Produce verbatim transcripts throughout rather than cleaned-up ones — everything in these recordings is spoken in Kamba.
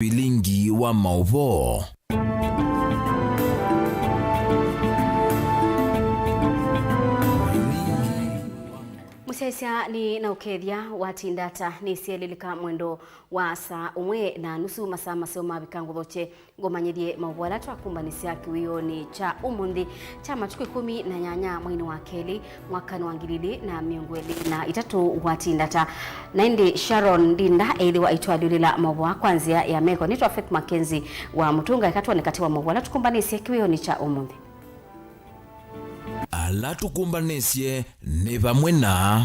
Vilingi wa maũvoo. Mũsyaĩĩsya nĩ na ũkethya watinda ata? Nĩsyelĩlĩka mwendo wa saa ũmwe na nusu, masaa maseo mavika ngũthokye ngũmanyĩthye maũvoo ala twakumbanĩsya kĩwĩonĩ kya ũmũnthĩ kya matukũ ĩkũmi na nyanya mweinĩ wa kelĩ mwakanĩ wa ngili ilĩ na mĩongo ĩlĩ na itatũ watinda ata. Na ĩndĩ Sharon Ndinda eĩthĩwa aitwalyũlĩla maũvoo aa kwa nzĩa ya meko. Nĩtwa Faith Mackenzie wa Mũtũnga, eka twone katĩ wa maũvoo ala tũkũmbanĩsye kĩwĩonĩ kya ũmũnthĩ. Ala tũkũmbanĩsye nĩ vamwe na.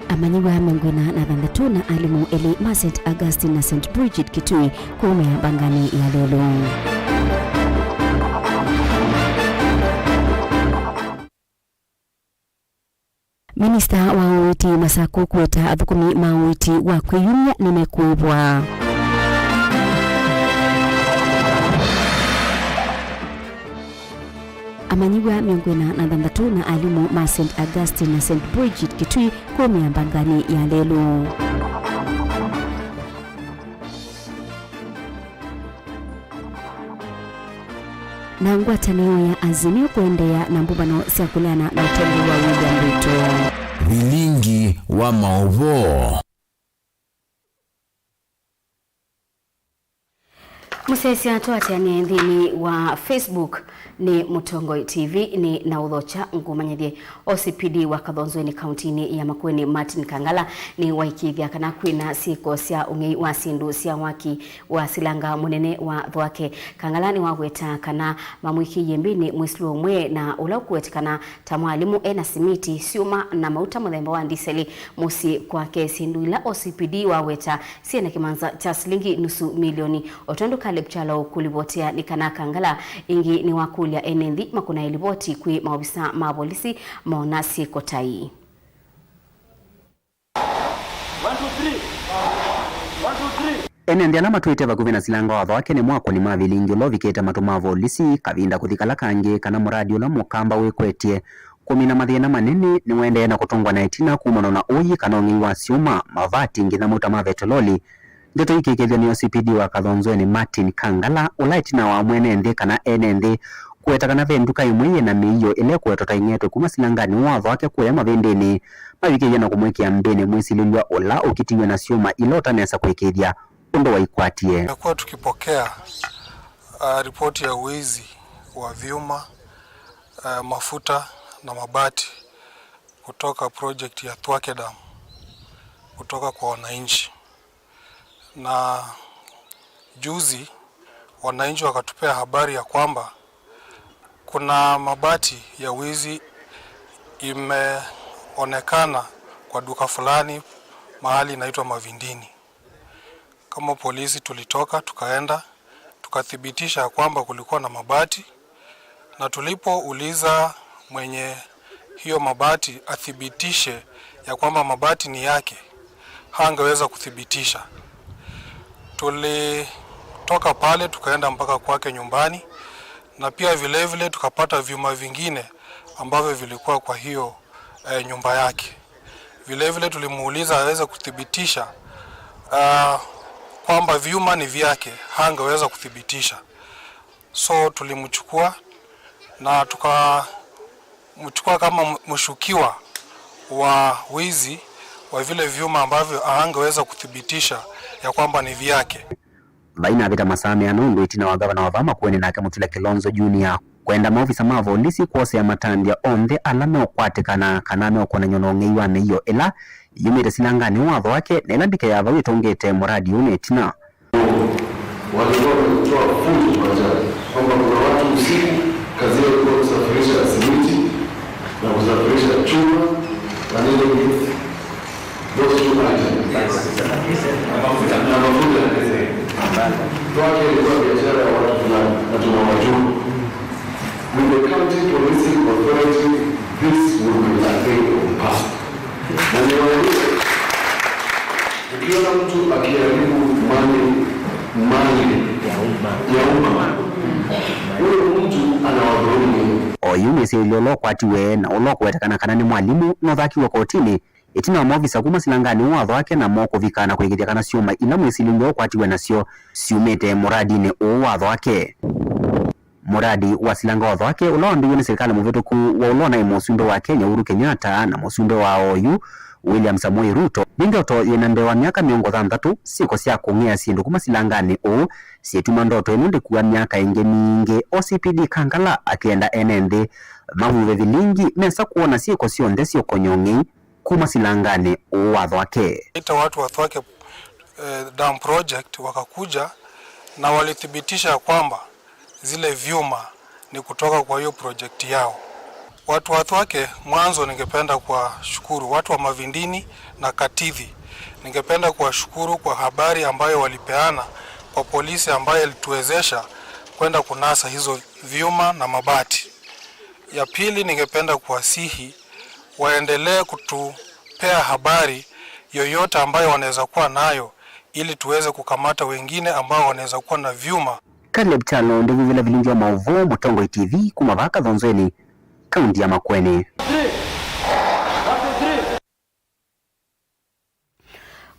Amanyĩw'a mĩongo ĩna na thanthatũ na alimũ elĩ ma Saint Augustine na Saint Bridget Kitui kũũmĩa mbanganĩ ya lelũ. Minista wa ũiiti Masakũ kũweta athũkũmi ma ũiiti wa kwĩyumya nĩmekũĩvwa. Amanyĩw'a mĩongo ĩna na thanthatũ na alimũ ma Saint Augustine na Saint Bridget Kitui kũũmĩa mbanganĩ ya lelũ. Na ngwatanĩo ya Azimio kũendeea na mbũmbano sya kũleana na ũtongoi wa William Ruto. Vilingi wa maũvoo. Mũsyaĩĩsya twateanĩe nthĩnĩ wa Facebook nĩ Mũtongoi T V nĩ na ũthokya ngũmanyĩthye. O C P D wa Kathonzweni kauntinĩ ya Makueni Martin Kangala nĩwaĩkĩĩthya kana kwĩna syĩko sya ũng'ei wa syĩndũ sya waki wa silanga mũnene wa Thwake. Kangala nĩwaweta kana mamwĩkĩie mbĩnĩ mwĩsĩlo ũmwe na ũla ũkũwetekana ta mwalimũ ena simiti, syũma na mauta mũthemba wa ndiseli mũsyĩ kwake, syĩndũ ila O C P D waweta syĩ na kĩmanza kya silingi nusu milioni. O tondũ Caleb Kyalo ũkũlivotea nĩ kana Kangala ĩngĩ nĩwakũlya ene nthĩ makũnae livoti kwĩ maovisa ma volisi moona syĩko ta ii. One, two, three. One, two, three. Ene nthĩ ala matwĩte vakuvĩ na silanga wa Thwake nĩ mwakũni ma vilingi ũla ũvikĩte matũ ma volisi, kavinda kũthi kala kangĩ kana mũradi ũla mũkamba wĩkwetye kũmina mathĩna manene nĩwaendee na kũtũngwa na ĩtina kumana na ũi kana ũng'ei wa syũma, mavati, nginya mauta ma vetololi. Ndeto ikĩkĩĩthw'a nĩ O C P D wa Kathonzweni Martin Kangala, ũla ĩtina wa mwene nthĩ kana ene nthĩ kũweta kana ve nduka ĩmwe yĩ na mĩio ĩla ĩkũwetwa ta ĩng'etwe kuma silanganĩ wa Thwake kũya Mavĩndĩnĩ, mavikĩie na kũmwĩkĩa mbĩnĩ mwĩsilĩlw'a ũla ũkitiw'e na syũma ila ũtanesa kũĩkĩĩthya ũndũ waikwatie. Tumekuwa tukipokea, uh, ripoti ya wizi wa vyuma, uh, mafuta na mabati kutoka project ya Thwake Dam kutoka kwa wananchi. Na juzi wananchi wakatupea habari ya kwamba kuna mabati ya wizi imeonekana kwa duka fulani mahali inaitwa Mavindini. Kama polisi tulitoka, tukaenda, tukathibitisha ya kwamba kulikuwa na mabati, na tulipouliza mwenye hiyo mabati athibitishe ya kwamba mabati ni yake, hangeweza kuthibitisha. Tulitoka pale tukaenda mpaka kwake nyumbani, na pia vile vile tukapata vyuma vingine ambavyo vilikuwa kwa hiyo, eh, nyumba yake. Vile vile tulimuuliza aweze kuthibitisha, ah, kwamba vyuma ni vyake, hangeweza kuthibitisha. So tulimchukua na tukamchukua kama m-, mshukiwa wa wizi wa vile vyuma ambavyo hangeweza kuthibitisha ya kwamba ni vyake. Vainavĩta masaa meana ũndũ ĩtina wa ngavana wa vaa Makueni nake Mutula Kilonzo Junior kwenda maovisa ma volisi kwosea matambya onthe ala meũkwatĩkana kana meũkonany'a na ũng'ei wa mĩio ĩla yumĩte silanganĩ wa Thwake na ĩla ndike ya vau ĩtũngĩte mũradi ũũ nĩ ĩtina. Walikuwa wametoa funzo kwa ajabu kwamba kuna watu usiku kazi yao ilikuwa kusafirisha simiti na kusafirisha chuma na nini, those two items. Na mafuta. Na mafuta ya diesel. Thwake ilikuwa biashara ya watu fulani na tunawajua. With the county policing authority, this will be a thing of the past. Na niwaambie, ukiona mtu akiharibu mali, mali ya umma, ya umma, huyo mtu anawadhulumu. Oyu mwĩsĩlĩlyo ũla ũkwatiwe na ũla ũkũwetekana kana nĩ mwalimũ nũthakiwe kotinĩ Ĩtina wa maovisa kuma silanganĩ ũũ wa Thwake namo kũvika na kũĩkĩĩthya kana syũma ila mwĩsilĩlyo ũkwatiwe nasyo syumĩte mũradinĩ ũũ wa Thwake. Mũradi wa silanga wa Thwake, ũla wambĩĩiwe nĩ silikalĩ mũvĩtũku wa ũla ũnaĩ mũsumbĩ wa Kenya, Uhuru Kenyatta, na mũsumbĩ wa oyu, William Samoei Ruto, nĩ ndoto yĩna mbee wa myaka mĩongo thanthatũ, syĩko sya kũng'ea syĩndũ kuma silanganĩ ũũ syĩtuma ndoto ĩno ndĩkua myaka ĩngĩ mingĩ. O C P D Kangala akenda ene nthĩ mavuve vilingi mesa kwona syĩko syonthe sya ũkony'o ng'ei kuma silanganĩ ũũ wa Thwake. Ita watu wa Thwake, eh, Dam Project wakakuja na walithibitisha kwamba zile vyuma ni kutoka kwa hiyo project yao. Watu wa Thwake, mwanzo ningependa kuwashukuru watu wa Mavindini na Katithi. Ningependa kuwashukuru kwa habari ambayo walipeana kwa polisi ambayo ilituwezesha kwenda kunasa hizo vyuma na mabati. Ya pili, ningependa kuwasihi waendelee kutupea habari yoyote ambayo wanaweza kuwa nayo ili tuweze kukamata wengine ambao wanaweza kuwa na vyuma. Caleb Kyalo, ndĩvuvĩla vilingi wa maũvoo, Mũtongoi T V, kuma vaa Kathonzweni, kaunti ya Makueni.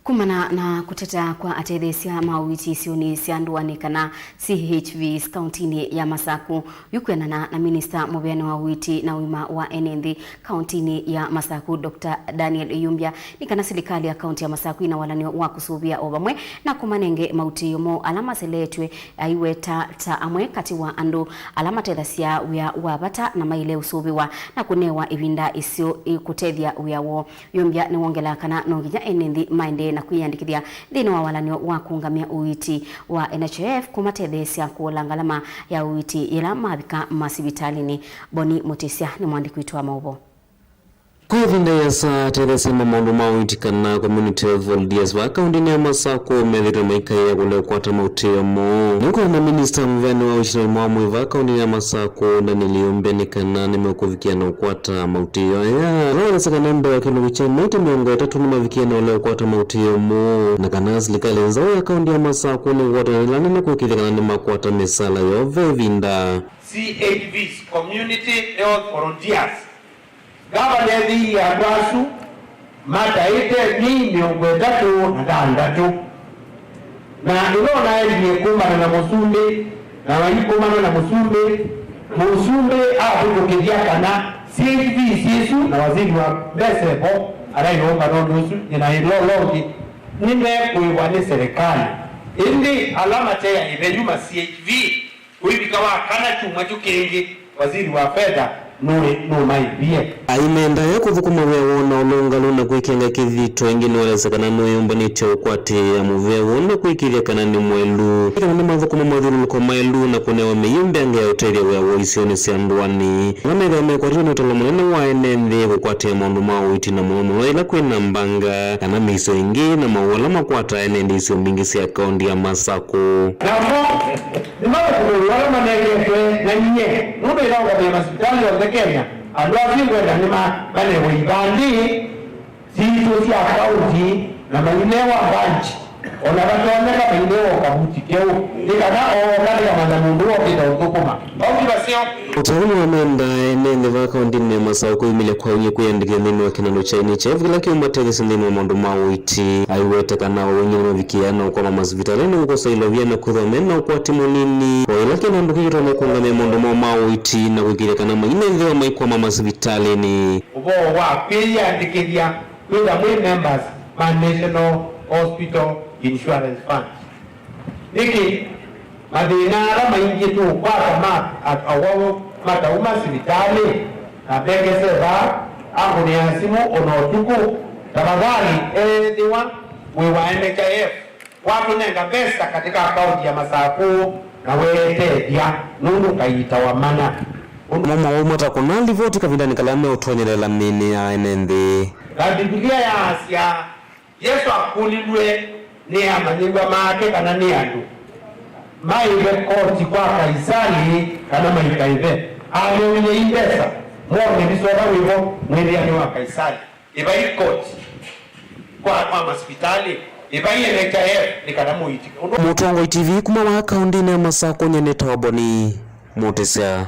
Kumana na kũteta kwa atetheesya ma ũiiti isionĩ sya ndũanĩ kana C H Vs kauntinĩ ya Masaku, yu kwĩanana na minista mũveane wa ũiiti na ũima wa ene nthĩ kauntinĩ ya Masaku, Doctor Daniel Iyumbya, nĩ kana silikalĩ ya kaunti ya Masaku ĩna walany'o wa kũsũvĩa o vamwe na kũmanenge mautĩĩo moo ala maseleetw'e, aiweta ta amwe katĩ wa andũ ala matethasya wĩa wa vata na maĩle ũsũvĩwa na kũnewa ĩvinda ĩseo ĩ kũtethya wĩa woo. Iyumbya nĩwongelaa kana no nginya ene nthĩ maendee na kwĩyandĩkĩthya nthĩnĩ wa walany'o wa kũũngamya ũiiti wa N H I F kũmatetheesya kũola ngalama ya ũiiti yĩla mavika masivitalĩnĩ. Boni Mũtĩsya nĩ mwandĩki witũ wa maũvoo. Kwa ĩvinda ĩasa, atetheesya ma maũndũ ma ũiiti kana community health volunteers vaa kauntinĩ ya Masaku methĩĩtwe maikaĩa kũlea kũkwata mautĩĩo moo. Nĩkwĩana na minista mũveani wa ũiiti na ũima wa mwĩĩ vaa kauntinĩ ya Masaku, Daniel Iyumbya, nĩ kana nĩmekũvikĩa na kũkwata mautĩĩo aya. Ala waelesya kana mbee wa kĩlungu kya mĩatĩ mĩongo ĩtatũ nĩmavikĩe na ũlea kũkwata mautĩĩo moo, na kana silikalĩ nzaũ ya kaunti ya Masaku nĩkũkwatanĩla nene kũĩkĩĩthya kana nĩmakwata mĩsaala yoo ve ĩvinda. C H Vs, Community Health Volunteers. Ngavana ethĩie andũ asu mataĩte myei mĩongo ĩtatũ na thanthatũ. Na ĩla ũnaendie kũmbana na mũsumbĩ, na waikomana na mũsumbĩ, mũsumbĩ avĩtũkĩthya kana C H Vs isu na waziri wa mbesa evo, ala ĩũmbana ũndũ ũsu, nyina ĩlolongi, nĩmekũĩwa nĩ serikali. Ĩndĩ ala mateaĩve yu ma C H V, ũivika wa kana kyumwa kyu kĩngĩ, waziri wa fedha nũĩ nũmaĩvie. Aimenda ya kũthũkũma wĩa woo na ũlũngalu na kwĩkenga kĩthito ĩngĩ nĩwaelesya kana nũyũmbanĩtye ũkwatĩĩa mũvea woo na kwĩkĩĩthya kana nĩ mwaĩlu. Kana nĩmathũkũma mathyũlũlũko maĩlu na kũnewa mĩio mbeange ya ũtethya wĩa woo isionĩ sya ndũanĩ. Ala methĩwa mekwatĩtwe nĩ ũtalo mũnene wa ene nthĩ kũkwatĩĩa maũndũ ma ũiiti na mũno mũno ĩla kwĩna mbanga kana mĩisyo ĩngĩ na maũũ ala makwataa ene nthĩ isio mbingĩ sya kaunti ya Masaku. Namo nĩmathũkũmĩĩi ala manengetwe na nyie, nũndũ ĩnaũngamĩa masivitalĩ onthe Kenya, andũ asu ngwenda nĩma-, manewe ivandĩ sitũ sya kaunti na mainewa mbanji, o na vatonyeka mainewa o kavuti keũ, nĩ kana ooka nĩkamanya mũndũ wokĩte ũthũkũma. Vau ti vaseo. Ũtavuni wa menda ene nthĩ vaa kauntinĩ ya Masaku kũyumĩlya kwa ũingĩ kwĩyandĩkĩthya nthĩnĩ wa kĩnandũ kya N H I F kĩla kĩũmatetheesya nthĩnĩ wa maũndũ ma ũiiti. Aiweta kana o ũingĩ nĩmavikĩaa na ũkwama masivitalĩnĩ kũkosa ilovia na kwĩthwa me na ũkwati mũnini. O ĩla kĩnandũ kĩu kĩtonya kũũngamĩa maũndũ moo ma ũiiti na kũĩkĩĩthya kana mainenthĩwa maikwama masivitalĩnĩ. Ũvoo wa kwĩyĩandĩkĩthya kwĩtha mwĩ members ma National Hospital Insurance Fund. Nĩkĩ mathĩna ala maingĩ tũũkwata ma at-, awau matauma sivitalĩ na mbengese vaa angũnĩa simũ ona ũtukũ? Tafadhali, ethĩwa wĩ wa N H I F, watũnenga mbesa katika akaunti ya Masaku na weetethya, nũndũ kaitawa mana. Ũndũ mo mawau matakũna livoti kavindanĩ kala meũtonyelela mĩĩnĩ ya ene nthĩ. Na Mbivilia yaasya, Yesũ akũlilw'e nĩ amanyĩw'a make kana nĩ andũ maĩve koti kwa Kaisali kana maikaĩve. Ameũile i mbesa, mwone visova wĩvo, mwĩthĩa nĩ wa Kaisali. Ĩvai koti kwa, kwa masivitalĩ, ĩvai N H I F nĩ kana mũitĩke. Ũndũ Mũtongoi T V kuma vaa kaũntĩnĩ ya Masakũ, nyie nĩtawa Boni Mũtĩsya.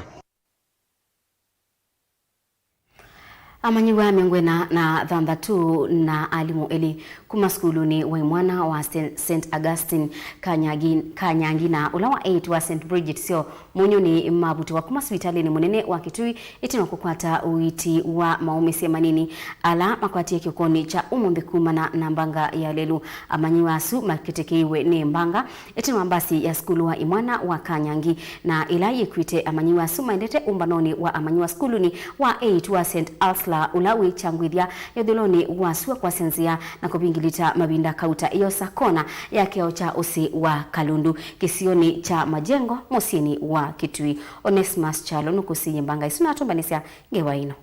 Amanyĩw'a mĩongo ĩna na thanthatũ na alimũ elĩ kuma sukulunĩ wa imwana wa Saint Augustine Kanyangi, Kanyangi na ũla wa eight wa Saint Bridget syo Mũnyũnĩ mavutĩwa kuma sivitalĩnĩ mũnene wa Kitui ĩtina wa kũkwata ũiiti wa maũmĩsye manini ala makwatie kĩokonĩ kya ũmũnthĩ kumana na mbanga ya lelũ. Amanyĩw'a asu makĩtĩkĩiwe nĩ mbanga ĩtina wa mbasi ya sukulu wa imwana wa Kanyangi, na ĩla yĩkuĩte amanyĩw'a asu maendete ũmbanonĩ wa amanyĩw'a sukulunĩ wa eight wa Saint Ursula, ũla wĩ kyangwĩthya ya ũthũĩlonĩ wa sua kwasya nzĩa na kũvingilita mavinda kauta ĩyosa kona ya kĩao kya ũsĩ wa Kalundu kĩsionĩ kya Majengo mũsyĩnĩ wa Kitui. Onesmus Kyalo nũkũsiĩie mbanga ĩsu na atũmbanĩsya ngewa ĩno.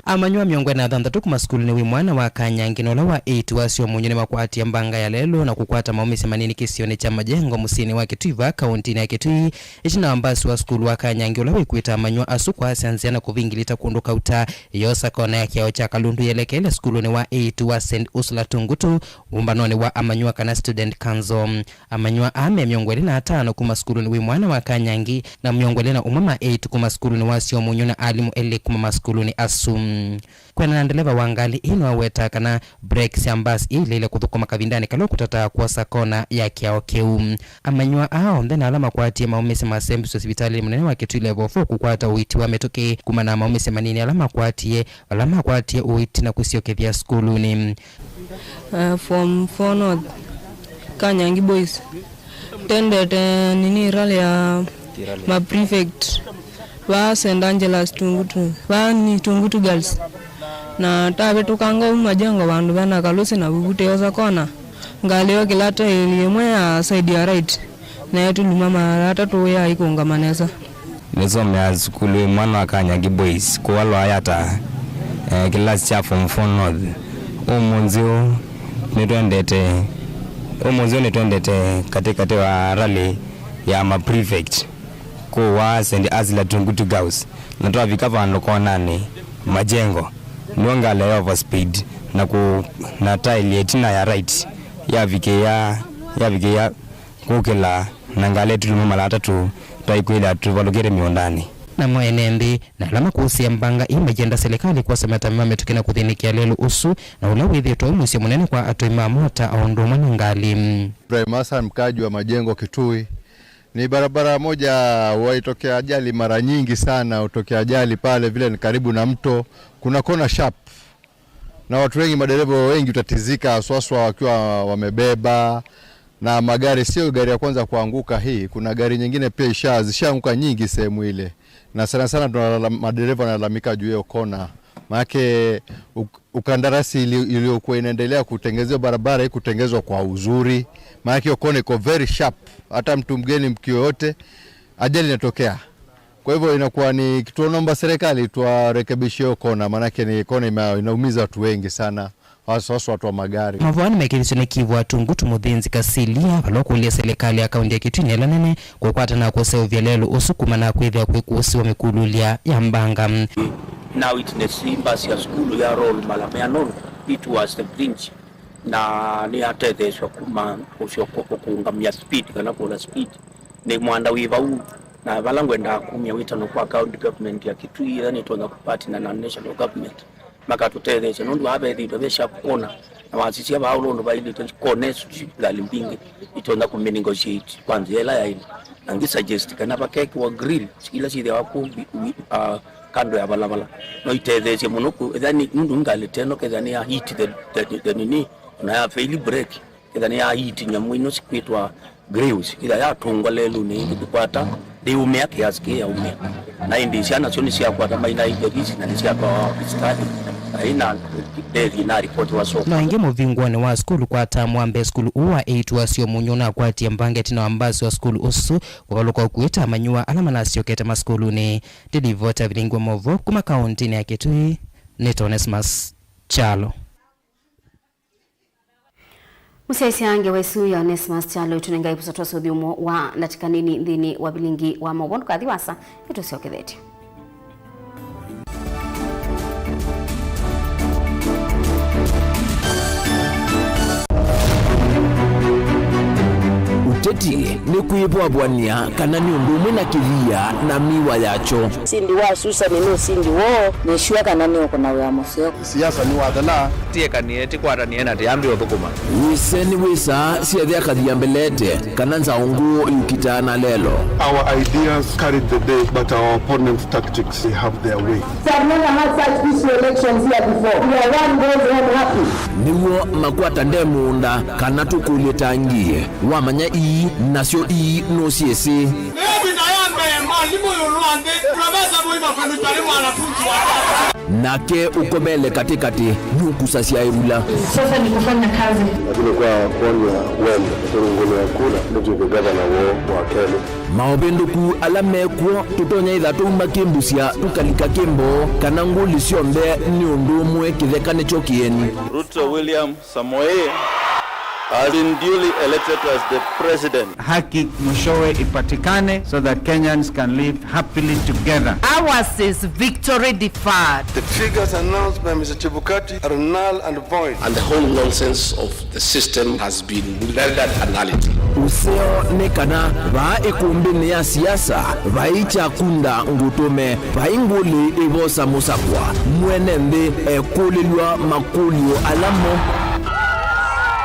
Amanyĩw'a mĩongo ĩna na thanthatũ kuma sukulunĩ wa imwana wa Kanyangi na ũla wa eight wa syo Mũnyũnĩ nĩmakwatie mbanga ya lelũ na kũkwata maũmĩsye manini kĩsionĩ kya Majengo mũsyĩnĩ wa Kitui vaa kaũntĩnĩ ya Kitui, ĩtina wa mbasi wa sukulu wa Kanyangi ũla wĩkuĩte amanyĩw'a asu kwasya nzĩa na kũvingilita kũndũ kauta ĩyosa kona ya kĩao kya Kalundu yelekeele sukulunĩ wa eight wa Saint Ursula Tungutu, ũmbanonĩ wa amanyĩw'a kana student council. Amanyĩw'a aa me mĩongo ĩlĩ na atano kuma sukulunĩ wa imwana wa Kanyangi na mĩongo ĩlĩ na ũmwe ma eight kuma sukulunĩ wa syo Mũnyũnĩ na alimũ elĩ kuma masukulunĩ asu. Kwĩanana na ndeleva wa ngalĩ ĩĩ, nĩwawetaa kana breki sya mbasi ii ileile kũthũkũma kavindanĩ kala ũkũtataa kwosa kona ya kĩao kĩu. Amanyĩw'a aa onthe na ala makwatie maũmĩsye masembiswe sivitalĩnĩ mũnene wa Kitui Level four kũkwata ũiiti wa mĩtũkĩ kumana na maũmĩsye manini ala makwatie, vala makwatie ũiiti na kũsyokethya sukulunĩ. Uh, form four North, Kanyangi Boys. Tendete nini rally ya ma prefect vaa Saint Angelas Tungutu, vaa ni Tungutu Girls. Na tavĩtũkanga ũu Majengo vandũ vena kalũsĩ na vuvutĩosa kona, ngalĩ yo kĩla taili ĩmwe ya side ya right, na ĩtuluma mara atatũ ya ikũngama nesa. Nĩsomeaa sukulu ĩ mwana wa Kanyangi Boys, kũa Lwayata, eh, kĩlasi kya form four North. Ũmũnthĩ ũũ nĩtwendete, ũmũnthĩ ũũ nĩtwendete katĩkatĩ wa rally ya ma prefect kũa Saint Ursula Tungutu Girls, na twavika vandũ konanĩ Majengo, nĩw'o ngalĩ ya overspeed na kũ-, na taili ĩtina ya right yavikĩĩa, yavikĩĩa kũkĩla na ngalĩ ĩtuluma mara atatũ, twaikwĩlya tũvalũkĩte mĩũndanĩ. Namo ene nthĩ na ala makũsĩe mbanga ii maienda silikalĩ kwosa matambya ma mĩtũkĩ na kũthĩnĩkĩa lelũ ũsu, na ũla wĩthĩĩtwe wĩ mũisyo mũnene kwa atũi ma mota o ũndũ ũmwe na ngalĩ. Ibrahim Hassan, mkaaji wa Majengo, Kitui. Ni barabara moja huwa itokea ajali mara nyingi sana, hutokea ajali pale vile ni karibu na mto. Kuna kona sharp. Na watu wengi, madereva wengi hutatizika, haswa haswa wakiwa wamebeba na magari. Sio gari ya kwanza kuanguka hii, kuna gari nyingine pia isha-, zishaanguka nyingi sehemu ile, na sana sana tunalala-, madereva wanalalamika juu ya hiyo kona, maanake uk-, ukandarasi ili-, iliyokuwa inaendelea kutengenezwa barabara hii kutengenezwa kwa uzuri, maanake hiyo kona iko very sharp, hata mtu mgeni, mtu yoyote, ajali inatokea. Kwa hivyo inakuwa ni, tunaomba serikali tuwarekebishe hiyo kona, maanake ni kona ime-, inaumiza watu wengi sana, haswa haswa watu wa magari. Mavoa nĩmekĩthisye nĩ Kivwa Tungutu Mũthĩnzi Kasilia, vala ũkũlya silikalĩ ya kaunti ya Kitui na ĩla nene kũkwata na kũseũvya lelũ ũsu kumana na kwĩthĩa kwĩ kũũsĩwa mĩkululya ya mbanga. Na witness mbasi ya sukulu ya roll mara mea nono, it was the bridge, na nĩyatetheesya kuma ũsyoka ũkũngamya speed kana kũla speed. Nĩ mwanda wĩ vau, na vala ngwendaa kumya wĩtano kwa county government ya Kitui, ĩla nĩtonya kũpartner na national government, makatũtetheesya, nũndũ aa vethĩĩtwe ve sharp corner, na wasisya vaa ũla ũndũ vailĩte, corner ĩsu ti ngalĩ mbingĩ itonya kũmĩnegotiate kwa nzĩa ĩla yaĩle. Na ngĩ suggest kana vakekĩwa grill ila syĩthĩawa kũu mbi-, wi-, ah, kando ya valala, no itetheesye mũno kũ-, ethĩwa nĩ, nũndũ ngalĩ ta ĩno kethĩwa nĩ ya hit the, the, the nini, ona ya fail brake, kethĩwa nĩ ya hit nyamũ ino sikwĩtwa grills, ila yatũngwa lelũnĩ ĩndĩ kũkwata ndĩũmĩa kĩasi kĩĩ yaũmĩa. Na ĩndĩ syana syo nĩsyakwata maina injuries na nĩsyatwawa hospitali, na ĩna death ina ripoti wa soko. Na ĩngĩ mũvingũanĩ wa sukulu kwa tamu wa mbee, sukulu ũũ wa eight wa Syomunyu ũnakwatie mbanga ĩtina wa mbasi wa sukulu ũsu kũvalũka ũkuĩte amanyĩw'a ala manasyokete masukulunĩ. Ndilivota vilingwa movo kuma kaũntĩnĩ ya Kitui, nĩ Onesmus Kyalo. Mũsyaĩĩsya ngewa ĩsu ya Onesmus Kyalo ĩtũnengae ĩvuso twasya ũthyũmũo wa ndatĩka nini nthĩnĩ wa vilingi wa maũvoo. Ndũkathi vaasa, nĩtũsyokethetye. Teti nĩ kwĩvwavw'ania kana nĩ ũndũ ũmwe na kĩthia na mĩwa yakyo. Ũsindi wa Susani nĩ ũsindi woo. Nĩ sure kana nĩũkũna wĩa mũseo. Siasa nĩwathela. Tiekanie, tikwatanĩe na tiambie ũthũkũma. Wĩseni wĩsaa syethĩa kathia mbelete kana nzaũ ngũũ ĩũkitaa na lelo. Our ideas carried the day, but our opponents' tactics, they have their way. We have never had such peaceful elections here before. No one goes home happy. Nĩw'o makwata nde mũũnda kana tũkũlye tangi. Wamanya ii, nasyo ii nũsyĩsĩ. Ĩvinda ya mbee, mwalimũ ĩũlũ wa nthĩ, Profesa Mũima Kũlutwa nĩ mwanafunzi wake. Nake ũkomele katĩkatĩ, nũkusasya ĩvula. Sasa ni kufanya kazi. Lakini kwa kuonwa wendo, tũrũngũlĩa kula, nĩtw'ĩke gavana woo wa kelĩ. Maũvĩndũku ala mekw'o tũtonya ĩtha tũuma kĩmbusya tũkalika kĩmboo, kana ngũli syonthe nĩ ũndũ ũmwe kĩtheka nĩkyo kĩeni. Ruto William Samoei has been duly elected as the president. Haki mwishowe ipatikane so that Kenyans can live happily together. Ours is victory deferred. The figures announced by Mister Chebukati are null and void. And the whole nonsense of the system has been rendered a nullity. Ũseo nĩ kana vaa ĩkũmbĩnĩ ya siasa vai kyakunda ngũtũme. Vai ngũli ĩvosa mũsakwa, mwene nthĩ ekũlĩlw'a makũlyo ala mo.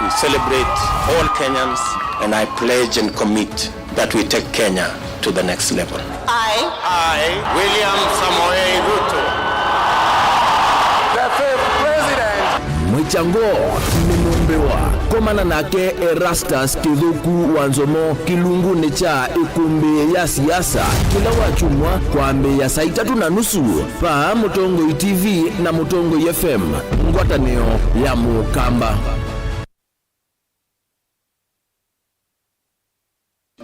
We celebrate all Kenyans, and I pledge and commit that we take Kenya to the next level. I, I, William Samoei Ruto, the fifth president. Mwĩkyango nĩ mũmbĩwa. Komana nake Erastus Kĩthũku wa Nzomo kĩlungunĩ kya ĩkũmbĩ ya siasa kĩla wakyumwa kwambĩĩa saa itatũ na nusu vaa Mũtongoi T V na Mũtongoi F M, ngwatanĩo ya Mũkamba.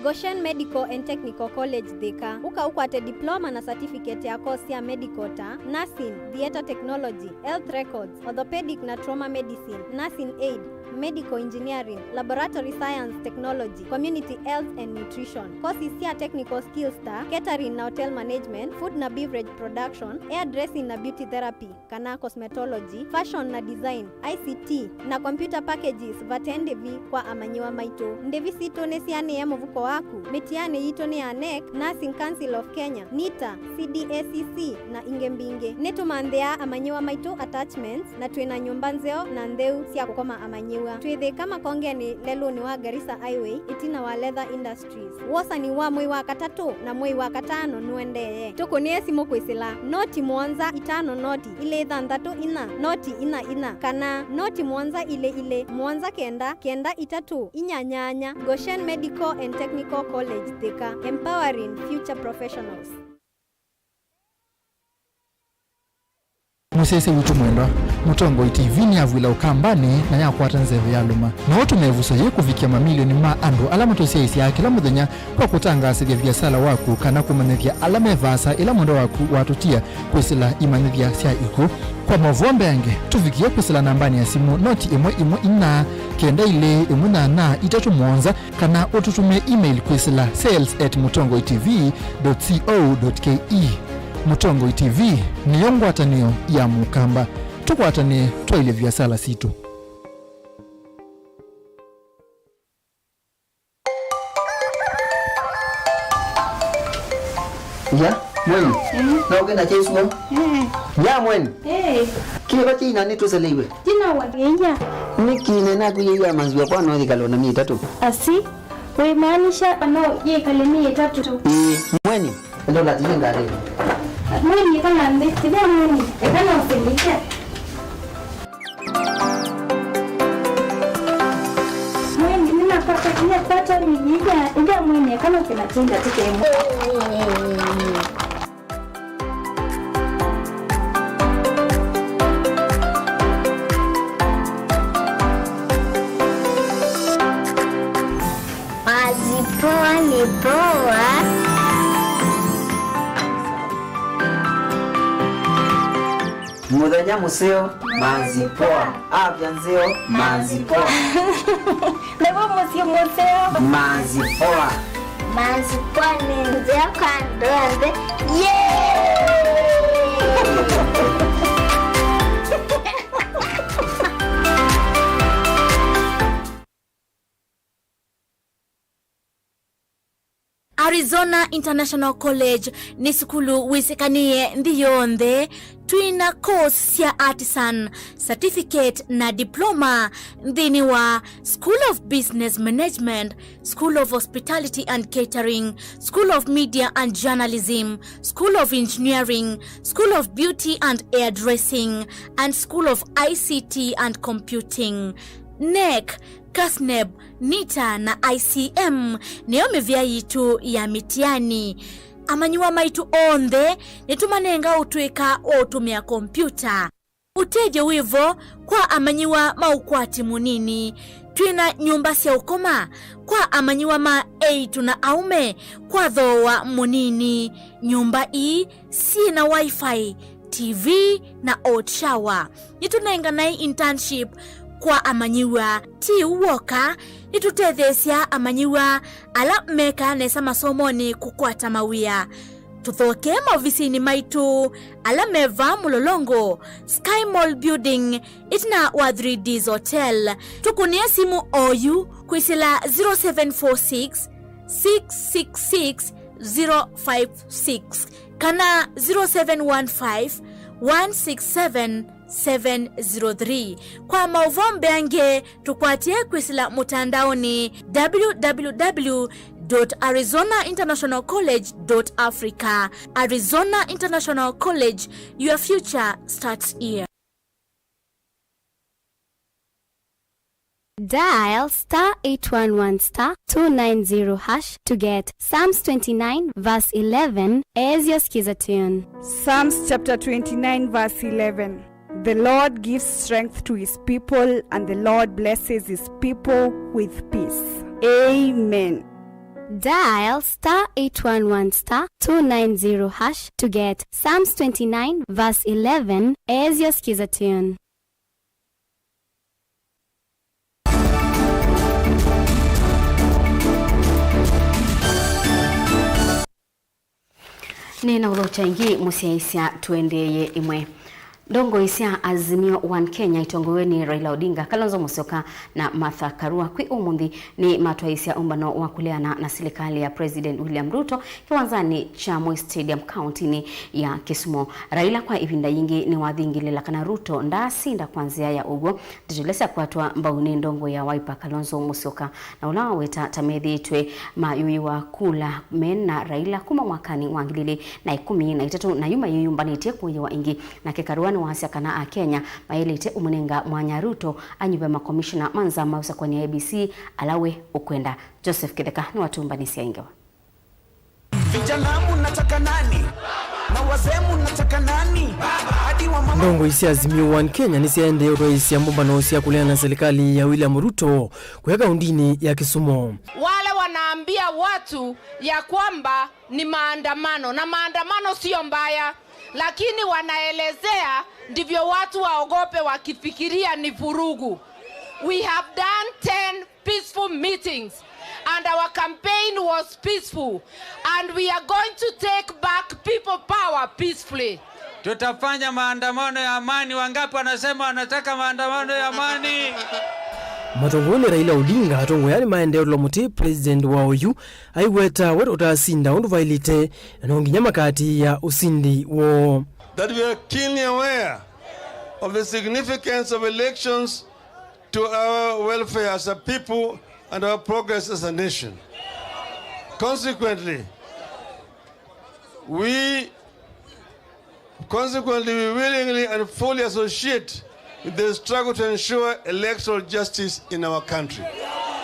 Goshen Medical and Technical College Thika. Ũka ũkwate diploma na certificate ya course sya medical ta nursing, theatre technology, health records, orthopedic na trauma medicine, nursing aid, medical engineering, laboratory science technology, community health and nutrition. Courses sya technical skills ta catering na hotel management, food na beverage production, hairdressing na beauty therapy kana cosmetology, fashion na design, I C T, na computer packages vate ndĩvi kwa amanyĩw'a maitũ. Ndĩvi sitũ nĩsianĩe mũvuko waku. Mĩtianĩ yitũ nĩ ya nec, Nursing Council of Kenya, nita, C D A C C, na ingĩ mbingĩ. Nĩtũmanthĩaa amanyĩw'a maitũ attachments, na twĩ na nyũmba nzeo na ntheu sya kũkoma amanyĩw'a. Twĩ Thĩka Makongenĩ, lelũnĩ wa Garissa Highway, ĩtina wa Leather Industries. Wosani wa mwei wa katatũ na mwei wa katano nũendee. Tũkũnĩe simũ kwĩsĩla noti mũonza itano noti ilĩ thanthatũ inya noti inya inya kana noti mũonza ilĩ ilĩ mũonza kenda kenda itatũ inya nyanya. Goshen Medical and Technical College Thika, empowering future professionals. Mũsyaĩĩsya witũ mwendwa, Mũtongoi T V nĩyavw'ĩla Ũkambanĩ na yakwata nzeve ya lũma. No ũtũme ĩvuso yĩĩ kũvikĩa mamilioni ma andũ ala matũsyaĩĩsyaa kĩla mũthenya kwa kũtangaasĩthya viasala waku kana kũmanyĩthya ala me vaasa ĩla mwendwa waku watũtia kwĩsĩla imanyĩthya sya ikw'ũ. Kwa maũvoo mbeange, tũvikĩe kwĩsĩla nambanĩ ya simũ noti ĩmwe ĩmwe inya kenda ilĩ ĩmwe nyanya itatũ mũonza, kana ũtũtũmĩe email kwĩsĩla sales at mũtongoi T V dot co dot K E. Mũtongoi T V nĩyo ngwatanĩo ya Mũkamba. Tũkwatanĩe twaĩlye viasala sitũ. Ya, mweni. Mm. Na ũkenda kĩsuo? Mm. Ya, mweni. Eh. Kĩva kĩina nĩtũseleĩwe? Kĩna wa ngeia. Nĩkĩ nĩnakwĩie ya manziwa kwa no yĩkalo na myei ĩtatũ? Asi, wĩmaanisha no yĩkale myei ĩtatũ? Ĩĩ, mweni, enda ũlatilie ngalĩnĩ. Mweni, ĩkala nthĩ, ĩthĩa mweni, ĩkala ũsilike. Mweni, nĩnakwata, nĩnakwata mĩĩ ĩthĩa, ĩthĩa mweni, ĩkala ũkĩla kĩnda tũkemwe. Manzi poa nĩ poa. Mũthenya mũseo, manzi poa. Afya nzeo, manzi poa. Nĩguo mũsyĩ mũseo. Manzi poa. Manzi poa nĩ nzeo kwa andũ onthe. Yay! Arizona International College nĩ sukulu wĩsĩkanĩe nthĩ yonthe. Twĩna course sya artisan, certificate na diploma nthĩnĩ wa School of Business Management, School of Hospitality and Catering, School of Media and Journalism, School of Engineering, School of Beauty and Hairdressing, and School of I C T and Computing. NEC, CASNEB, NITA na I C M nĩyo mĩvĩa yitũ ya mĩtiani. Amanyĩw'a maitũ onthe nĩtũmanenga ũtũĩka wa ũtũmĩa kompiuta. Ũtethyo wĩ vo kwa amanyĩw'a ma ũkwati mũnini. Twĩna nyũmba sya ũkoma kwa amanyĩw'a ma eĩtu na aũme kwa thooa mũnini. Nyũmba ii syĩ na Wi-Fi, T V, na hot shower. Nĩtũnenganae internship kwa amanyĩw'a. Ti ũu w'oka, nĩtũtetheesya amanyĩw'a ala mekaa nesa masomonĩ kũkwata mawĩa. Tũthokee maovisinĩ maitũ ala me vaa Mũlolongo, Sky Mall Building, ĩtina wa Three Ds Hotel. Tũkũnĩe simũ oyu kwĩsĩla zero seven four six, six six six, zero five six kana zero seven one five, one six seven, seven zero three. Kwa maũvoo mbeange, tũkwatĩe kwĩsĩla mũtandaonĩ, w w w dot arizona international college dot africa. Arizona International College, your future starts here. Dial star eight one one star two nine zero hash to get Psalms twenty-nine verse eleven as your skiza tune. Psalms chapter twenty-nine verse eleven. The Lord gives strength to his people, and the Lord blesses his people with peace. Amen. Dial star eight one one star two nine zero hash to get Psalms twenty-nine verse eleven as your skiza tune. Nĩ na ũthokya ĩngĩ mũsyaĩĩsya tũendeeye ĩmwe. Ndongoi sya Azimio One Kenya itongoew'e nĩ Raila Odinga, Kalonzo Musyoka na Martha Karua kwĩ ũmũnthĩ nĩ matwaĩĩsya ũmbano wa kũleana na silikalĩ ya President William Ruto kĩwanzanĩ kya Moi Stadium kaũntĩnĩ ya Kisumu. Raila kwa ĩvinda yingĩ nĩwathingĩlĩla kana Ruto ndaasinda kwa nzĩa ya ũw'o. Ndeto ila syakwatwa mbau nĩ ndongoi ya Wiper Kalonzo Musyoka, na ũla waweta ta methĩĩtwe mayũĩwa kula me na Raila kuma mwakanĩ wa ngili ilĩ na ĩkũmi na itatũ, na yu mayĩyũmbanĩtye kũĩwa ĩngĩ. Nake Karua nĩwasya kana Akenya maĩlĩte ũmũnenga mwanya Ruto anyuve makomishona ma nzama ũsakũanĩa A B C ala we ũkwenda. Joseph Kĩtheka nĩwatũmbanĩsya ĩ ngewa. Vijana mnataka nani? Na wazee mnataka nani? Hadi wa mama. Ndongoi sya Azimio One Kenya nĩsyaendee ũtwaĩĩsya mbũmbano sya kũleana na silikalĩ ya William Ruto kũya kaũntĩnĩ ya Kisumu. Wale wanaambia watu ya kwamba ni maandamano, na maandamano sio mbaya, lakini wanaelezea ndivyo watu waogope wakifikiria ni vurugu. We have done ten peaceful meetings and our campaign was peaceful, and we are going to take back people power peacefully. Tutafanya maandamano ya amani. Wangapi wanasema wanataka maandamano ya amani? Matongoew'e nĩ Raila Odinga, atongoi aa nĩmaendee ũtũla mũtĩ President wa oyu aiweta we ũtaasinda ũndũ vaĩlĩte, na no nginya makaatĩĩa ũsindi woo. That we are keenly aware of the significance of elections to our welfare as a people and our progress as a nation. Consequently, we, consequently, we willingly and fully associate with the struggle to ensure electoral justice in our country.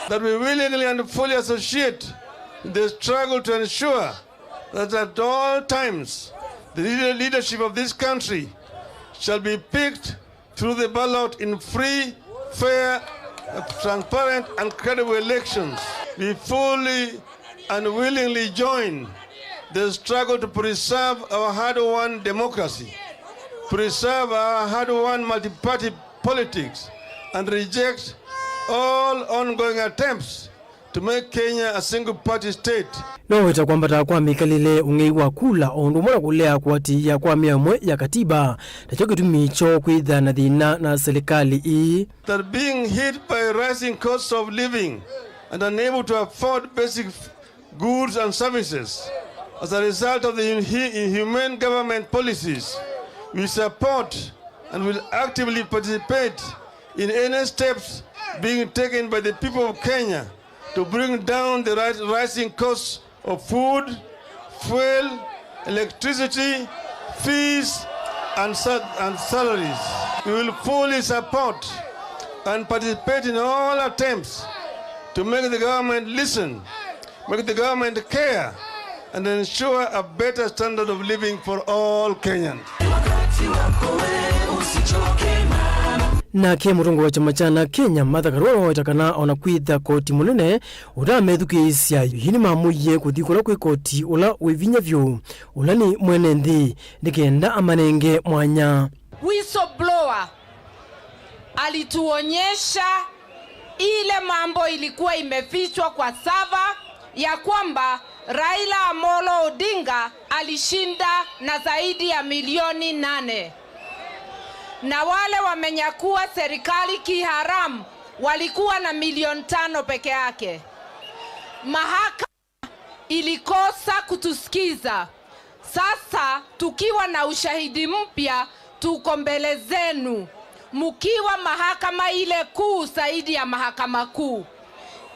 That we willingly and fully associate with the struggle to ensure that at all times the leader-, leadership of this country shall be picked through the ballot in free, fair, transparent and credible elections. We fully and willingly join the struggle to preserve our hard-won democracy, preserve our hard-won multi-party politics, and reject all ongoing attempts to make Kenya a single party state. No wĩta kwambata kwa mĩkalĩle, ũng'ei wa kula, o ũndũ ũmwe na kũlea kũatĩĩa kwa mĩao ĩmwe ya katiba, nakyo kĩtumi kyoo kwĩthĩa na thĩna na silikalĩ ĩĩ. That being hit by rising costs of living and unable to afford basic f-, goods and services as a result of the inhu-, inhumane government policies. We support and will actively participate in any steps being taken by the people of Kenya to bring down the ri-, rising costs of food, fuel, electricity, fees, and sa-, and salaries. We will fully support and participate in all attempts to make the government listen, make the government care, and ensure a better standard of living for all Kenyans. Nake mũtongoi wa kyama kya Kenya, Martha Karua, waweta kana ona kwĩtha koti mũnene ũtamethukĩĩsya, yu nĩmamũie kũthi kũla kwĩ koti ũla wĩ vinya vyũ, ũla nĩ mwene nthĩ, nĩ kenda amanenge mwanya. Whistleblower alituonyesha ile mambo ilikuwa imefichwa kwa server ya kwamba Raila Amolo Odinga alishinda na zaidi ya milioni nane. Na wale wamenyakua serikali kiharamu walikuwa na milioni tano peke yake. Mahakama ilikosa kutusikiza. Sasa tukiwa na ushahidi mpya, tuko mbele zenu, mkiwa mahakama ile kuu zaidi ya mahakama kuu.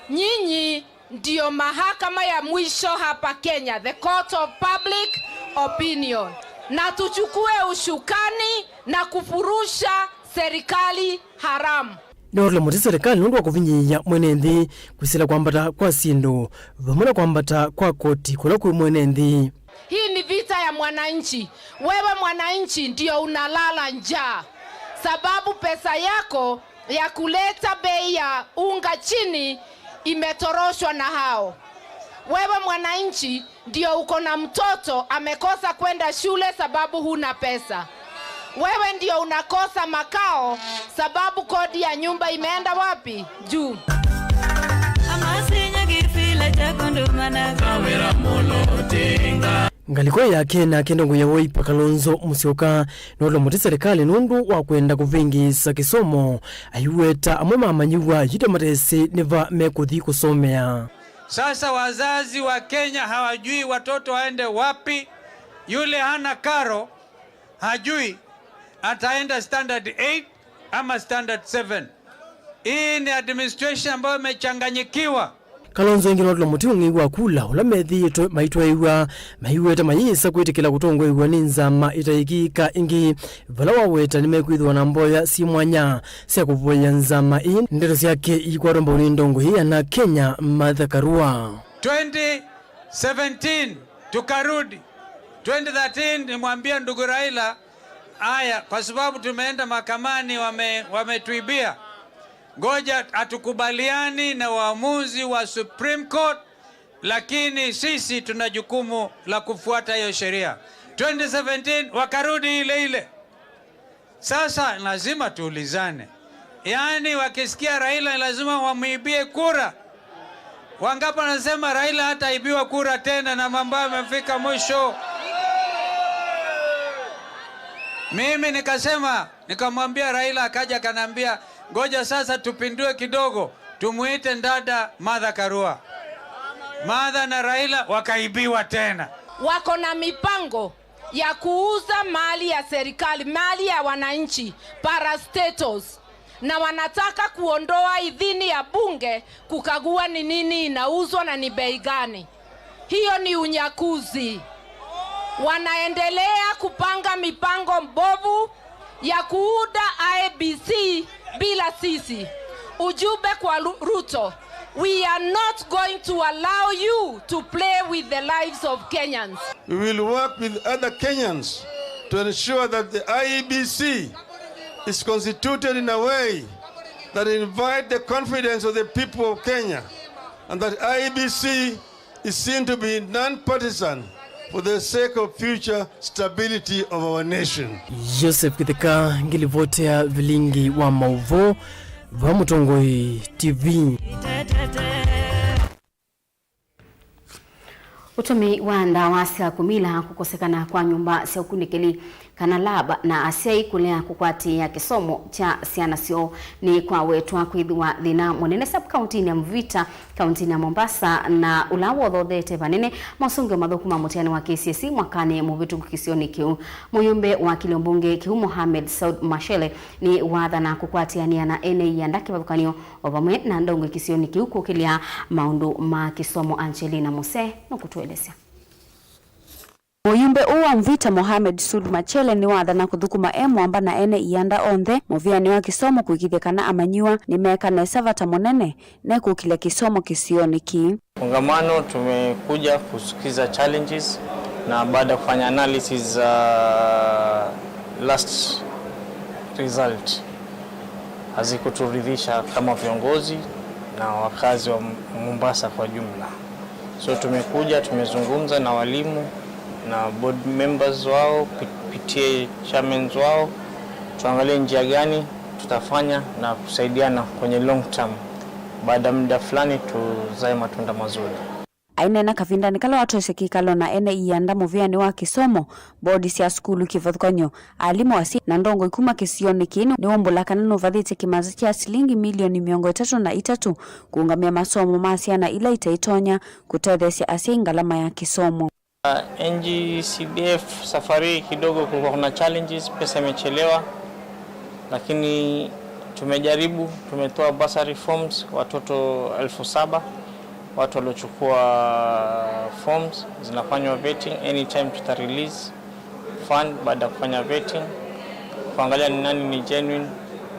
Nyinyi ndio mahakama ya mwisho hapa Kenya, the court of public opinion. Na tuchukue ushukani na kufurusha serikali haramu. Nĩwatũla mũtĩ serikali nũndũ wa kũvinyĩĩa mwene nthĩ kwĩsĩla kwambata kwa syĩndũ vamwe na kwambata kwa koti kũla kwĩ mwene nthĩ. Hii ni vita ya mwananchi. Wewe mwananchi ndio unalala njaa, sababu pesa yako ya kuleta bei ya unga chini imetoroshwa na hao. Wewe mwananchi ndio uko na mtoto amekosa kwenda shule sababu huna pesa. Wewe ndio unakosa makao sababu kodi ya nyumba imeenda wapi? Juu. Ngalĩko yake nake ndongo ya Wiper Kalonzo Musyoka nũtũla mũtĩ serikali nũndũ wa kwenda kũvĩngĩĩsa kĩsomo, aiweta amwe ma amanyĩw'a yu ta matesĩ nĩ va mekũthi kũsomea. Sasa wazazi wa Kenya hawajui watoto waende wapi. Yule hana karo hajui ataenda standard eight ama standard seven. Hii ni administration ambayo imechanganyikiwa. Kalonzo ĩngĩ nũtũla mũtĩ ũng'ei wa kula ũla methĩĩtwe maitwaĩw'a maiweta mayĩsa kwĩtĩkĩla kũtongoew'a nĩ nzama ĩtaĩkĩĩka ĩngĩ, vala waweta nĩmekwĩthĩwa na mboya syĩ mwanya sya kũvoya nzama ĩĩ. Ndeto syake iikwatwa mbau nĩ ndongo ĩĩ ya na Kenya, Martha Karua. Twenty seventeen tukarudi, twenty thirteen nimwambia ndugu Raila, aya, kwa sababu tumeenda mahakamani, wame-, wametuibia, ngoja, hatukubaliani na uamuzi wa Supreme Court, lakini sisi tuna jukumu la kufuata hiyo sheria. Twenty seventeen wakarudi ile ile. Sasa lazima tuulizane. Yaani wakisikia Raila lazima wamwibie kura. Wangapi wanasema Raila hataibiwa kura tena na mambo yamefika mwisho? Mimi nikasema, nikamwambia Raila, akaja akaniambia, "Ngoja sasa tupindue kidogo, tumuite dada Martha Karua." Martha na Raila wakaibiwa tena. Wako na mipango ya kuuza mali ya serikali, mali ya wananchi, parastatals, na wanataka kuondoa idhini ya bunge kukagua ni nini inauzwa na ni bei gani. Hiyo ni unyakuzi. Wanaendelea kupanga mipango mbovu ya kuunda I E B C bila sisi. Ujumbe kwa Lu-, Ruto, we are not going to allow you to play with the lives of Kenyans. We will work with other Kenyans to ensure that the I E B C is constituted in a way that invite the confidence of the people of Kenya, and that I E B C is seen to be non-partisan for the sake of future stability of our nation. Joseph Kitheka, ngilivoti ya vilingi wa maũvoo va Mũtongoi T V. Ũtũmĩi wa ndawa sya kũmila, kũkosekana kwa nyũmba sya ũkunĩkĩli, kana lab, na asyai kũlea kũkwatĩĩa kĩsomo kya syana syoo. Nĩkwawetwa kwĩthĩwa thĩna mũnene sub-kauntinĩ ya Mvita, kauntinĩ ya Mombasa, na ũla wothothete vanene maũsũngĩo mathũku ma mũtiani wa K C S E mwakanĩ mũvĩtũku kĩsionĩ kĩu. Mũyũmbe wa kĩlio mbunge kĩu Mohamed Saud Machele nĩwathana kũkwatĩanĩa na ene ianda kĩvathũkany'o o vamwe na ndongoi kĩsionĩ kĩu kũkĩlya maũndũ ma kĩsomo. Angelina Muse nũkũtũelesya. Mũyũmbe ũũ wa Mvita Mohamed Sud Machele nĩwathana kũthũkũma e mwamba na ene ianda onthe mũvĩanĩ wa kĩsomo kũĩkĩĩthya kana amanyĩw'a nĩmeeka nesa vata mũnene nekũkĩlya kĩsomo kĩsionĩ kĩĩ. Kongamano tumekuja kusikiza challenges na baada ya kufanya analysis za last result hazikuturidhisha kama viongozi na wakazi wa Mombasa kwa jumla. So tumekuja, tumezungumza na walimu na board members wao, P T A chairmans wao, tuangalie njia gani tutafanya na kusaidiana kwenye long term. Baada ya muda fulani tuzae matunda mazuri. Aineena kavindanĩ kala watwaisye kĩkalo na ene ianda mũvĩanĩ wa kĩsomo, bodi sya sukulu kĩvathũkany'o, alimũ, asyai na ndongoi kuma kĩsionĩ kĩĩ nĩwaumbũla kana nũvathĩtye kĩmanza kya silingi milioni mĩongo ĩtatũ na itatũ kũũngamĩa masomo ma syana ila itaitonya kũtetheesya asyai ngalama ya kĩsomo. N G C D F safari hii kidogo kulikuwa kuna challenges, pesa imechelewa, lakini tumejaribu, tumetoa bursary forms watoto elfu saba, watu waliochukua forms, zinafanywa vetting, anytime tuta release fund baada ya kufanya vetting, kuangalia ni nani ni genuine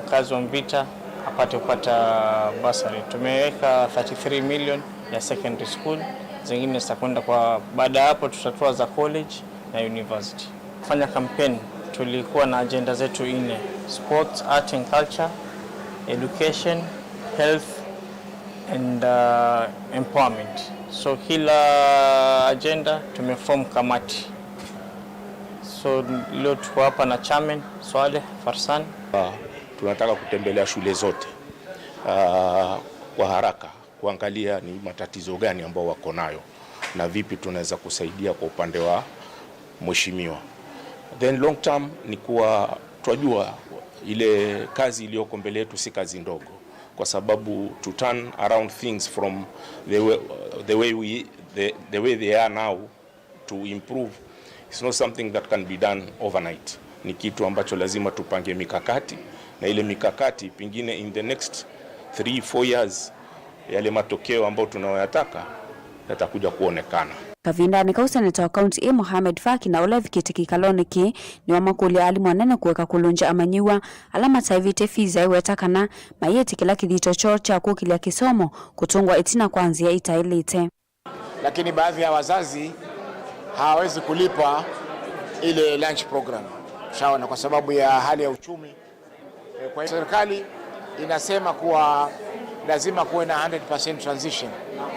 mkazi wa Mvita apate kupata bursary. Tumeweka thirty-three million ya secondary school, zingine zitakwenda kwa, baada ya hapo tutatoa za college na university. Kufanya campaign, tulikuwa na agenda zetu nne: sports, art and culture, education, health and uh, empowerment. So kila agenda tumeform kamati. So leo tuko hapa na chairman Swaleh Farsan. Ah, tunataka kutembelea shule zote, ah, kwa haraka kuangalia ni matatizo gani ambao wako nayo na vipi tunaweza kusaidia kwa upande wa mheshimiwa. Then long term ni kuwa twajua ile kazi iliyoko mbele yetu si kazi ndogo, kwa sababu to turn around things from the way, the way we, the, the way they are now to improve, it's not something that can be done overnight. Ni kitu ambacho lazima tupange mikakati, na ile mikakati pengine in the next three, four years, yale matokeo ambayo tunayoyataka yatakuja kuonekana. Kavindanĩ kau, seneta wa kaunti ĩ Mohamed Faki na ũla evikĩte kĩkalonĩ kĩĩ nĩwamakũlya alimũ anene kũeka kũlũngya amanyĩw'a ala mataĩvĩte fees, aiweta kana mayĩtĩkĩla kĩthito kyoo kya kũkĩlya kĩsomo kũtũngwa ĩtina kwa nzĩa itaĩlĩte. Lakini baadhi ya wazazi hawawezi kulipa ile lunch program, shaona, kwa sababu ya hali ya uchumi. Eh, kwa hiyo serikali inasema kuwa lazima kuwe na hundred percent transition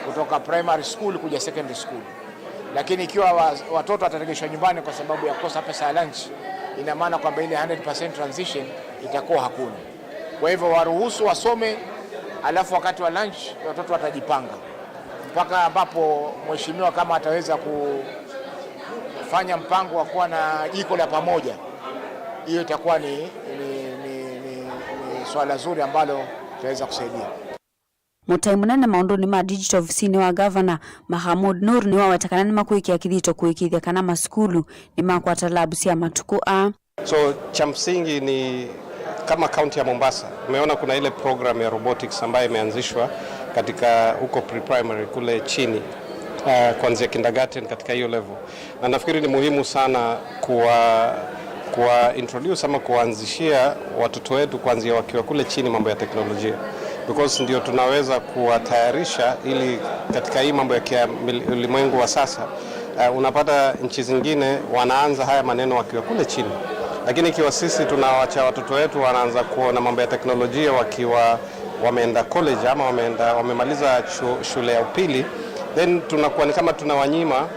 kutoka primary school kuja secondary school, lakini ikiwa wa-, watoto wataregeshwa nyumbani kwa sababu ya kukosa pesa ya lunch, ina maana kwamba ile hundred percent transition itakuwa hakuna. Kwa hivyo waruhusu wasome, alafu wakati wa lunch watoto watajipanga, mpaka ambapo mheshimiwa kama ataweza kufanya mpango wa kuwa na jiko la pamoja, hiyo itakuwa ni, ni, ni, ni, ni swala zuri ambalo litaweza kusaidia. Mũtai mũnene maũndũnĩ ma digital ovisinĩ wa gavana, Mahamud Nur, nĩwaweta kana nĩmakwĩkĩa kĩthito kũĩkĩĩthya kana masukulu nĩmakwata lab sya matukũ aa. So, cha msingi ni kama kaunti ya Mombasa, umeona kuna ile program ya robotics ambayo imeanzishwa katika huko pre-primary kule chini, uh, kuanzia kindergarten katika hiyo level. Na nafikiri ni muhimu sana kuwa, kuwa introduce ama kuanzishia watoto wetu kuanzia wakiwa kule chini mambo ya teknolojia. Because ndio tunaweza kuwatayarisha ili katika hii mambo ya kia-, mil-, ulimwengu wa sasa, uh, unapata nchi zingine wanaanza haya maneno wakiwa kule chini. Lakini ikiwa sisi tunawacha watoto wetu wanaanza kuona mambo ya teknolojia wakiwa wameenda college ama wameenda, wamemaliza shu-, shule ya upili, then tunakuwa ni kama tunawanyima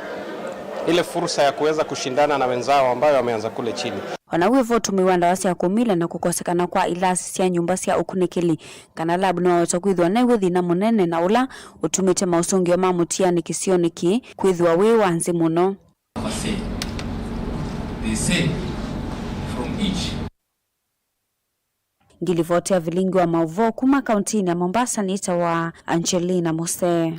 ile fursa ya kuweza kushindana na wenzao ambayo wameanza kule chini. O na wĩ vo, ũtũmĩi wa ndawa sya kũmila na kũkosekana kwa ilasi sya nyũmba sya ũkunĩkĩli kana lab nĩwaweta kwĩthĩwa new'o thĩna mũnene na ũla ũtumĩte maũsũngĩo ma mũtiani kĩsionĩ kĩĩ kwĩthĩwa wĩ wa nzĩ mũno. They say, Ngilivoti ya vilingi wa maũvoo kuma kauntinĩ ya Mombasa nĩtawa Angelina Mose.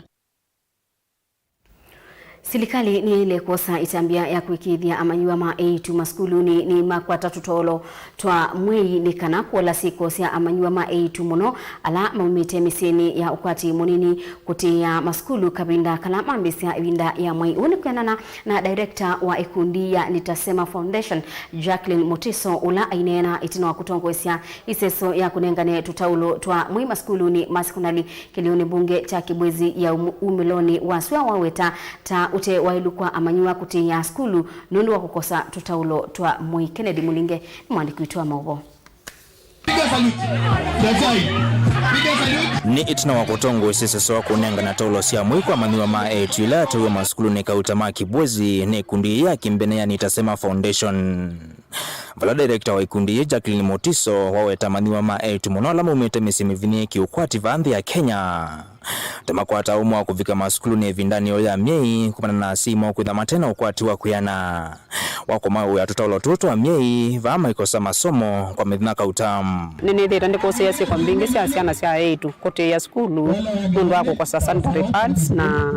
Silikalĩ nĩyaĩle kwosa ĩtambya ya kũĩkĩĩthya amanyĩw'a ma eĩtu masukulunĩ nĩmakwata tũtolo twa mwei nĩ kana kũola syĩko sya amanyĩw'a ma eĩtu mũno ala maumĩte mĩsyĩnĩ ya ũkwati mũnini kũtĩĩa masukulu kavinda kala mambĩĩsya ĩvinda ya mwei. Ũu nĩ kwĩanana na director wa ĩkundi ya Nitasema Foundation, Jacqueline Mutiso, ũla aineena ĩtina wa kũtongoesya ĩseso ya kũnengane tũtaũlo twa mwei masukulunĩ ma sekondalĩ kĩlĩonĩ mbunge kya Kibwezi ya um-, umĩlonĩ wa sua waweta ta ũte waĩlu kwa amanyĩw'a kũtĩĩa sukulu nũndũ wa kũkosa tũtaũlo twa mwei. Kennedy Mulinge nĩ mwandĩki witũ wa maũvoo. Nĩ ĩtina wa kũtongoesya ĩseso wa kũnengana taũlo sya mwei kwa amanyĩw'a ma eĩtu ila yateiwe masukulunĩ kauta ma Kibwezi nĩ ĩkundi yĩĩ ya kĩmbene ya Nitasema Foundation. Vala director wa ikundi yĩĩ Jacqueline Mutiso waweta amanyĩw'a ma eĩtu mũno ala maumĩte mĩsyĩ mĩvinyĩĩe kĩũkwati vaa nthĩ ya Kenya ta makwata ũmwe wa kũvika masukulunĩ ĩvindanĩ yoo ya myei kumana na asyai moo kwĩtha mate na ũkwati wa kwĩana wa kũmawĩa tũtaũlo tũũ twa myei vaa maikosa masomo kwa mĩthenya kauta. Nĩnĩthĩĩtwe ndĩkũsĩĩa syĩko mbingĩ sya syana sya eĩtu kũtĩĩa sukulu nũndũ wa kũkosa sanitary pads na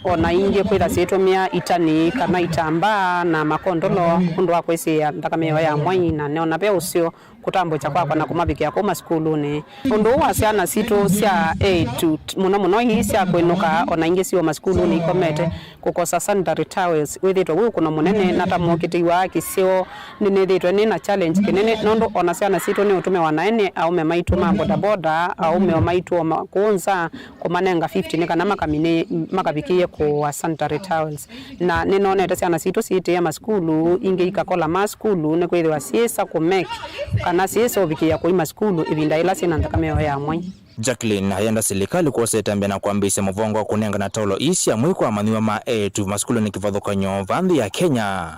o na ingĩ kwĩtha syĩtũmĩa itani kana itambaa na makondolo nũndũ wa kwĩsĩĩa nthakame yoo ya mwai, na neona ve ũseo kũtambũkya kwakwa na kũmavikĩa kũu masukulunĩ. Ũndũ ũũ wa syana sitũ sya eĩtu, mũno mũno ii sya kwĩnũka, o na ingĩ syĩ o masukulunĩ ikomete, kũkosa sanitary towels wĩthĩtwe wĩ ũkũno mũnene, na ta mũkitĩi wa kĩseo nĩnĩthĩtwe nĩ na challenge kĩnene, nũndũ o na syana sitũ nĩ ũtũmĩwa na ene aũme maitũ ma bodaboda, aũme o maitũ o ma kũũ nza, kũmanenga fifty nĩ kana makamine-, makavikĩĩe kũũa sanitary towels. Na nĩnonete syana sitũ siitĩĩa masukulu, ingĩ ikakola ma sukulu, nĩkwĩthĩwa syĩsa kũmake kana syĩsa ũvikĩĩa kũi masukulu ĩvinda yĩla syĩna nthakame yoo ya mwai. Jacqueline ayenda silikalĩ kwosa ĩtambya na kwambĩĩsya mũvango wa kũnengana taũlo ii sya mwei kwa amanyĩw'a ma eĩtu masukulunĩ kĩvathũkany'o vaa nthĩ ya Kenya.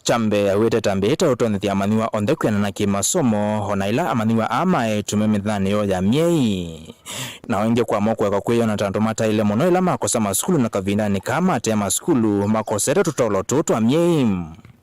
Kya mbee, awĩte ĩtambya yĩĩ ta ũtonyethya amanyĩw'a onthe kwĩanana kĩmasomo, o na ĩla amanyĩw'a aa ma eĩtu me mĩthenyanĩ yoo ya myei. Na o ĩngĩ kwa mo kũeka kwĩyona ta andũ mataĩle mũno ĩla makosa masukulu, na kavindanĩ kaa matea masukulu makosete tũtaũlo tũũ twa myei.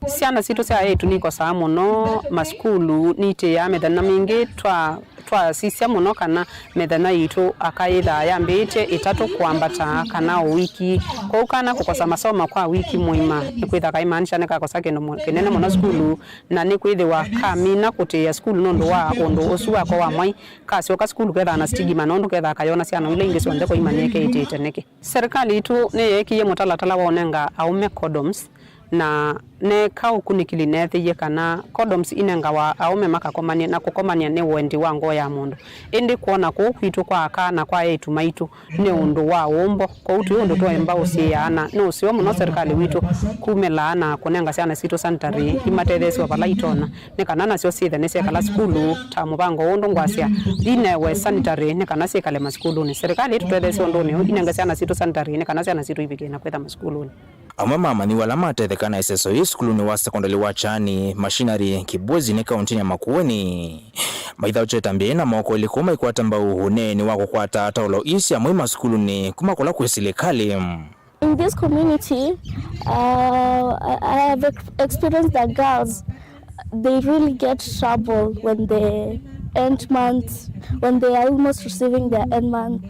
Syana sitũ sya eĩtu nikosaa mũno masukulu, nitĩĩaa mĩthenya mingĩ twa, twasisya mũno kana mĩthenya yitũ aka yĩthaa yambĩĩtye ĩtatũ kwambata kana o wiki. Kwoou kana kũkosa masomo kwa wiki mũima nĩkwĩtha kaimaanisha nĩkakosa kĩndũ mũ-, kĩnene mũno sukulu, na nĩkwĩthĩwa kamina kũtĩĩa sukulu nũndũ wa ũndũ ũsu wakwa wa mwai. Kasyoka sukulu kethaa na stigma nũndũ kethaa kayona syana ila ingĩ syonthe koimanyĩe keĩtĩte nĩkĩ. Serikali yitũ nĩyeekĩie mũtalatala wa ũnenga aũme condoms, na neeka ũkunĩkĩli neethĩie kana condoms inengawa aũme makakomany'a, na kũkomany'a nĩ wendi wa ngoo ya mũndũ. Ĩndĩ kwona kũu kwitũ kwa aka na kwa eĩtu maitũ nĩ ũndũ wa ũmbo, kwoou twĩ ũndũ twaemba ũsiĩĩa ana. Nĩ ũseo mũno serikali witũ kumĩlaa na kũnenga syana sitũ sanitary imatetheesye o vala itonya, nĩ kana nasyo syĩthe nĩsyekala sukulu ta mũvango ũũ ũndũ ngwasya, inewe sanitary nĩ kana syĩkale masukulunĩ. Serikali ĩtũtetheesye ũndũnĩ ũũ, inenge syana sitũ sanitary nĩ kana syana sitũ ivikĩe na kwĩtha masukulunĩ. Amwe ma amanyĩw'a ala matetheka na ĩseso yĩĩ sukulunĩ wa sekondalĩ wa Kyani Machinery Kibwezi nĩ kauntinĩ ya Makueni maithaũkya ĩtambya yĩĩ na moko elĩ kũu maikwata mbau ũneeni wa kũkwata taũlo ii sya mwei masukulunĩ kuma kũla kwĩ silikalĩ. In this community, uh, I, I have ex-, experienced the girls, they really get trouble when the end month, when they are almost receiving their end month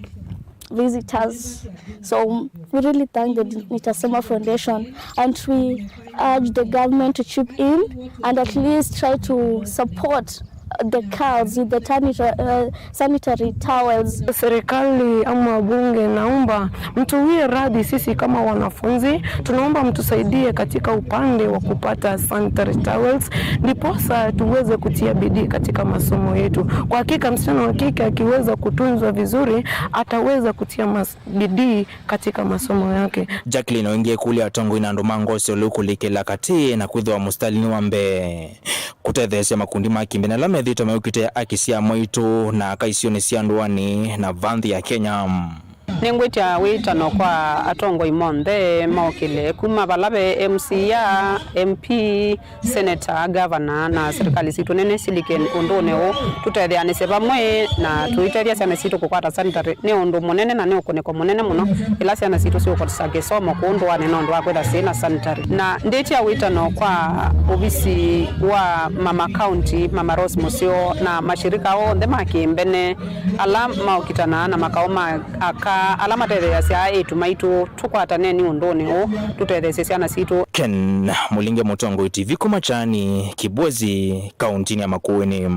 visitors. So we really thank the Nitasema Foundation, and we urge the government to chip in and at least try to support the girls with the sanita-, uh, sanitary towels. Serikali ama bunge, naomba mtuwie radhi sisi kama wanafunzi, tunaomba mtusaidie katika upande wa kupata sanitary towels, ndiposa tuweze kutia bidii katika masomo yetu. Kwa hakika msichana wa kike akiweza kutunzwa vizuri, ataweza kutia mas-, bidii katika masomo yake. Jacqueline oingie kũlya atongoi na andũ ma ngoo sya ũlĩu kũlikĩla katĩ na kwĩthĩwa mũsitalĩnĩ wa mbee kũtetheesya makundi ma kĩmbene ala methĩĩtwe mayũkĩte aki sya mwaitũ na aka isionĩ sya ndũanĩ na vaa nthĩ ya Kenya. Nĩngwĩtya wĩtano kwa atongoi monthe maũkĩle kuma vala ve M C A, M P, senator, governor na serikali sitũ nene silike ũndũnĩ ũũ, tũtetheanĩsye vamwe na tũitethya syana sitũ kũkwata sanitary. Nĩ ũndũ mũnene na nĩ ũkũnĩko mũnene mũno ĩla syana sitũ siũkosa kĩsomo kũũ ndũanĩ nũndũ wa kwĩtha syĩ na sanitary. Na ndĩtya wĩtano kwa ovisi wa mama county, mama Rose Mũseo, na mashirika onthe ma kĩmbene ala maũkitana na makaũ ma aka ala matetheeasya eĩtu maitũ, tũkwataneni ũndũnĩ ũũ, tũtetheesye syana sitũ. Ken Mũlinge, Mũtongoi T V, kuma Kyani, Kibwezi, kauntinĩ ya Makueni.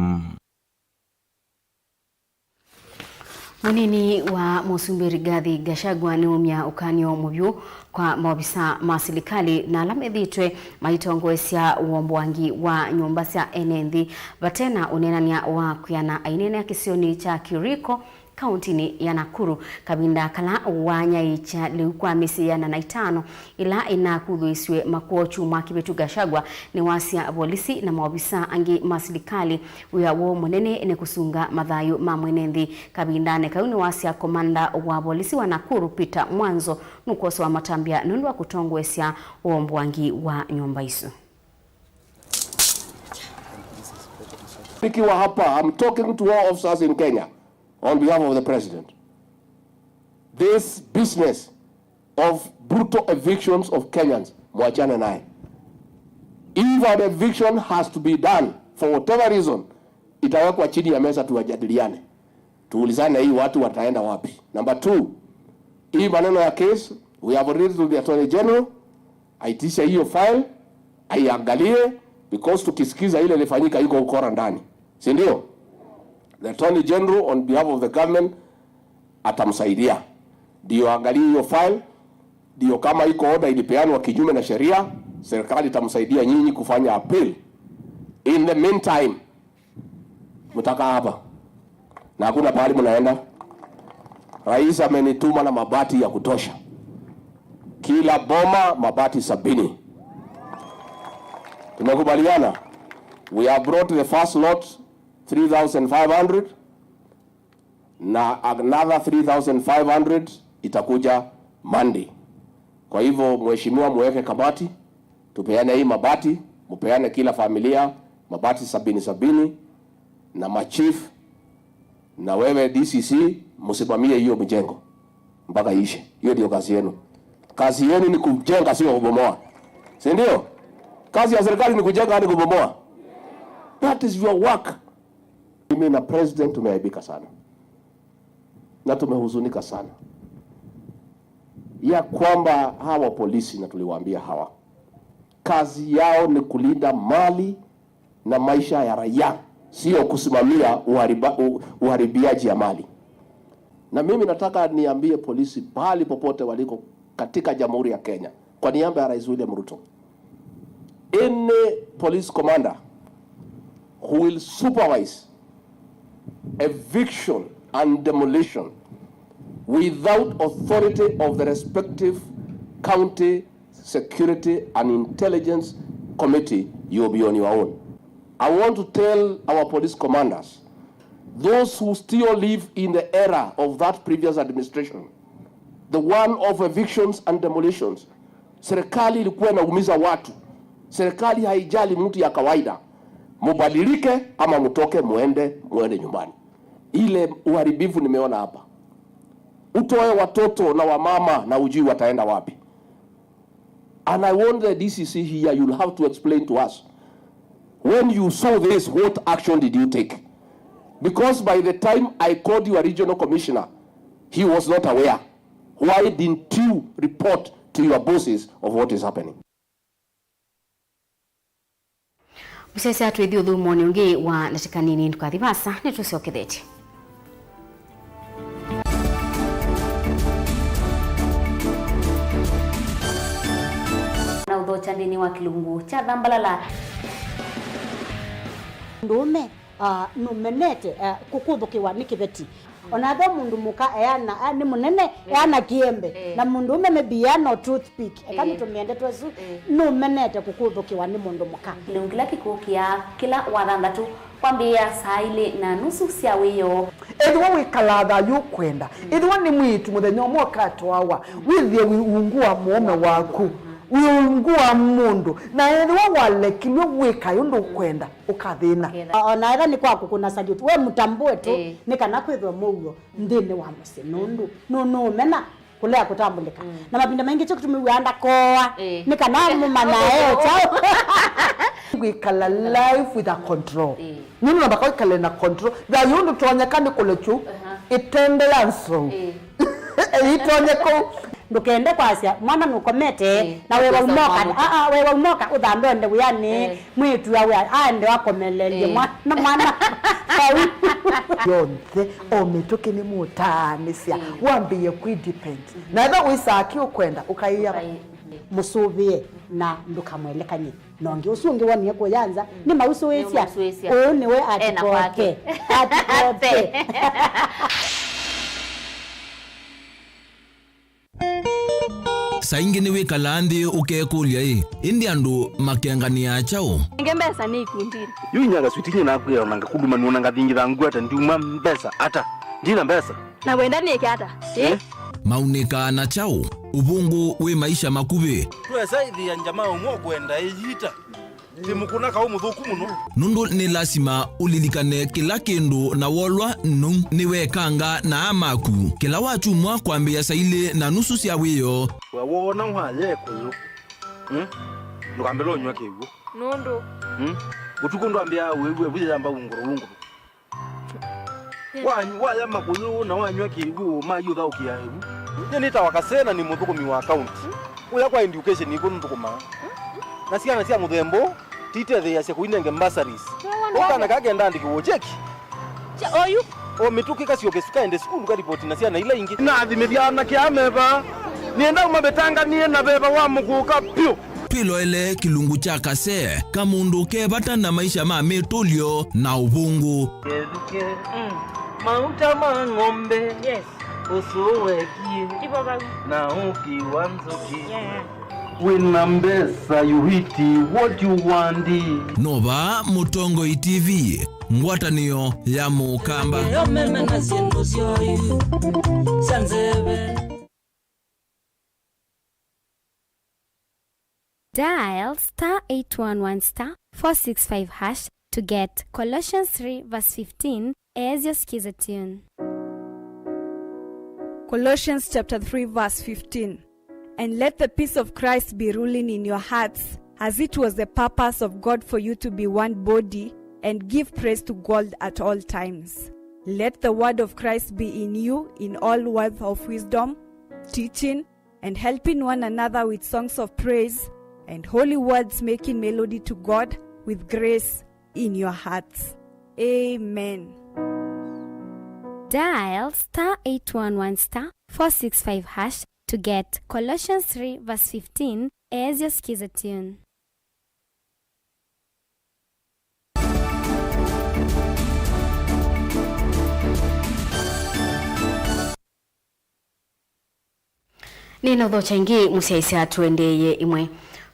Mũnini wa Mũsumbĩ Rigathi Gachagua nĩumya ũkany'o mũvyũ kwa maovisa ma silikalĩ na ala methĩĩtwe maitongoesya ũomboangi wa nyũmba sya ene nthĩ vate na ũneenany'a wa kwĩana. Aineenea kĩsionĩ kya Kiriko, kauntinĩ ya Nakuru, kavinda kala wanyaĩĩkya lĩu kwa mĩsyĩ ĩana na itano ĩla ĩnakuthũĩsw'e makw'ũ kyumwa kĩvĩtu. Gachagua nĩwasya volisi na maovisa angĩ ma silikalĩ wĩa woo mũnene nĩ kũsunga mathayũ ma mwene nthĩ. Kavindanĩ kau nĩwasya komanda wa volisi wa Nakuru, Peter Mwanzo, nũkwosewa matambya nũndũ wa kũtongoesya ũomboangi wa nyũmba isu. Nikiwa hapa, I'm talking to all officers in Kenya on behalf of the president. This business of brutal evictions of Kenyans, mwachane naye. If an eviction has to be done for whatever reason, itawekwa chini ya meza tuwajadiliane. Tuulizane hii watu wataenda wapi. Number two, hii maneno ya case, we have already told the Attorney General, aitishe hiyo file, aiangalie, because tukisikiza ile ilifanyika iko ukora ndani. Si ndio? The Attorney General on behalf of the government atamsaidia. Ndio angalie hiyo file, ndio kama iko order ilipeanwa kinyume na sheria, serikali itamsaidia nyinyi kufanya appeal. In the meantime, mtakaa hapa na hakuna pahali mnaenda. Rais amenituma na mabati ya kutosha, kila boma mabati sabini. Tumekubaliana, we have brought the first lot, three thousand five hundred, na another three thousand five hundred itakuja Monday. Kwa hivyo, mheshimiwa, muweke kamati, tupeane hii mabati, mupeane kila familia mabati sabini sabini, na machief, na wewe D C C, msimamie hiyo mjengo mpaka ishe. Hiyo ndio kazi yenu. Kazi yenu ni kujenga, sio kubomoa. Si ndio? Kazi ya serikali ni kujenga, ni kubomoa? That is your work. Mimi na president tumeaibika sana na tumehuzunika sana ya kwamba hawa polisi, na tuliwaambia hawa, kazi yao ni kulinda mali na maisha ya raia, sio kusimamia uhariba-, u-, uharibiaji ya mali. Na mimi nataka niambie polisi pahali popote waliko katika Jamhuri ya Kenya, kwa niaba ya Rais William Ruto, any police commander who will supervise eviction and demolition without authority of the respective county security and intelligence committee, you will be on your own. I want to tell our police commanders, those who still live in the era of that previous administration, the one of evictions and demolitions, serikali ilikuwa inaumiza watu. Serikali haijali mtu ya kawaida. Mubadilike ama mutoke, muende, muende nyumbani. Ile uharibifu nimeona hapa, utoe watoto na wamama na ujui wataenda wapi. And I want the D C C here, you'll have to explain to us. When you saw this, what action did you take? Because by the time I called your regional commissioner, he was not aware. Why didn't you report to your bosses of what is happening? Mũsyaĩĩsya twĩthi ũthũmũonĩ ũngĩ wa ndatĩka nini, ndũkathi vaasa, nĩtũsyokethetye. Na ũthokya nthĩnĩ wa kĩlungu kya Thambalala. Mũndũũme, ah, nũmenete, ah, kũkũthũkĩwa nĩ kĩveti. Ona ethĩwa mũndũ mũka eana, ah, nĩ mũnene, eh, eana kĩembe. Eh. Na mũndũũme maybe eana o toothpick. Eka, eh, nĩtũmĩe ndeto ĩsu. Eh. Nũmenete kũkũthũkĩwa nĩ mũndũ mũka. Kĩlungu kĩla kĩkũkĩa kĩla wathanthatũ. Kwambĩĩa saa ilĩ na nusu sya wĩoo. Ethĩwa wĩkalaa thayũ ũkwenda, ethĩwa nĩ mwĩĩtu mũthenya ũmwe ũkatwawa, wĩthĩe wĩ ungu wa mũũme waku, wĩ ungu wa mũndũ, na ethĩwa walekilw'e wĩkae ũndũ ũkwenda, ũkathĩna. O na ethĩwa nĩ kwa kũkũna salute, we mũtambũe tu, ĩĩ, nĩ kana kwĩthwe mũuo nthĩnĩ wa mũsyĩ, nũndũ nũ-, nũũmena kũlea kũtambũlĩka. Mm. Na mavinda maingĩ kyo kĩtumi wĩaa ndakooa, ĩĩ, nĩ kana mũmanyae o kyaũ. Kwĩkala life with a control. Ĩĩ. Nũndũ nambaka wĩkale na control. Thayũ ndũtonyeka nĩ kũlekyu, aha, ĩtembe ya nzou. Ĩĩ. Ĩitonye kũu. Ndũkende kwasya mwana nũkomete, ĩĩ, na wewa ũmoka. Aa, wewa ũmoka ũthambe onde wĩanĩ. Ĩĩ. Mwĩĩtu awe aende akomelelye, ĩĩ, mwana, mwana vau. Yonthe, o mĩtũkĩ nĩmũtaanĩsya, ĩĩ, wambĩĩe kwĩ depend. Mhm. Na ethĩwa wĩsaa kĩ ũkwenda, ũkaĩa. Ũkaĩ-, mũsũvĩe na ndũkamwelekany'e na ũngĩ. Ũsu ũngĩ wonie kũya nza, mm, nĩmausũĩsya. Nĩũmũsũĩsya. Ũyũ nĩwe ena kwake. Atikote. Atikote. Saa ingĩ nĩwĩkalaa nthĩ ũkekũlya-ĩ, ĩndĩ andũ makenganĩaa kyaũ? Nenge mbesa nĩ ikundinĩ. Yu inyanga switi nye nakwĩa ona ngakũluma nĩona ngathingitha ngweta ndiuma mbesa ata? Ndina mbesa. Na wenda nĩke ata? Ĩ? Eh? Maunĩkaa na kyaũ? Ũvũngũ wĩ maisha makuvĩ. Twesa ĩthĩa njama ũmwe ũkwenda ĩyita. Ti mũkũna kaũ mũthũku mũno. Nũndũ nĩ lasima ũlilikane kĩla kĩndũ na wolwa nũu nĩwekanga na aa maku kĩla wakyumwa kwambĩĩa saa ilĩ na nusu sya wĩoo. We woona waya ĩkũyũ, mm? Ndũkambĩle ũnyw'a kĩw'ũ. Nũndũ? Mm? Ũtukũ ndwambĩaa wĩw'e vu yĩyamba ungũrũ ungũrũ. Wa-, waya makũyũ na wanyw'a kĩw'ũ, mayũthaũkĩa ĩvu. Nyie nĩtawa Kasena, nĩ mũthũkũmi wa kaunti. Ũya kwa education ĩkw'ũ nũthũkũmaa. Na syana sya mũthemba ũũ, titetheeasya kũinenge bursaries. Ũkana kaa kenda andĩkĩwe cheki. Oyu. O mĩtũkĩ kasyoke sukaende sukulu karipoti na syana ila ingĩ. Nathimĩthya anake aa me vaa. Nĩenda ũmavĩtanganĩe na veva wa mũkũka vyũ. Twĩloele kĩlungu kya kasee ka mũndũ ke vata na maisha ma mĩtũlyo na ũvũngũ. Kethukĩ, mm, mauta ma ng'ombe, yes, ũsũ wekie, ivo vau, na ũki wa nzũkĩ. Yeah. Wĩna mbesa, you eat what you want. No vaa Mũtongoi T V, ngwatanĩo ya Mũkamba. Yo meme na syĩndũ syoyu sya nzeve. Dial star eight one one star four six five hash to get Colossians three verse fifteen as your skiza tune. Colossians chapter three verse fifteen. And let the peace of Christ be ruling in your hearts, as it was the purpose of God for you to be one body, and give praise to God at all times. Let the word of Christ be in you in all words of wisdom, teaching, and helping one another with songs of praise and holy words, making melody to God with grace in your hearts. Amen. Dial star eight one one star four six five hash to get Colossians three verse fifteen as your skiza tune. Nĩnũthokya ĩngĩ mũsyaĩĩsya tũendeeye ĩmwe.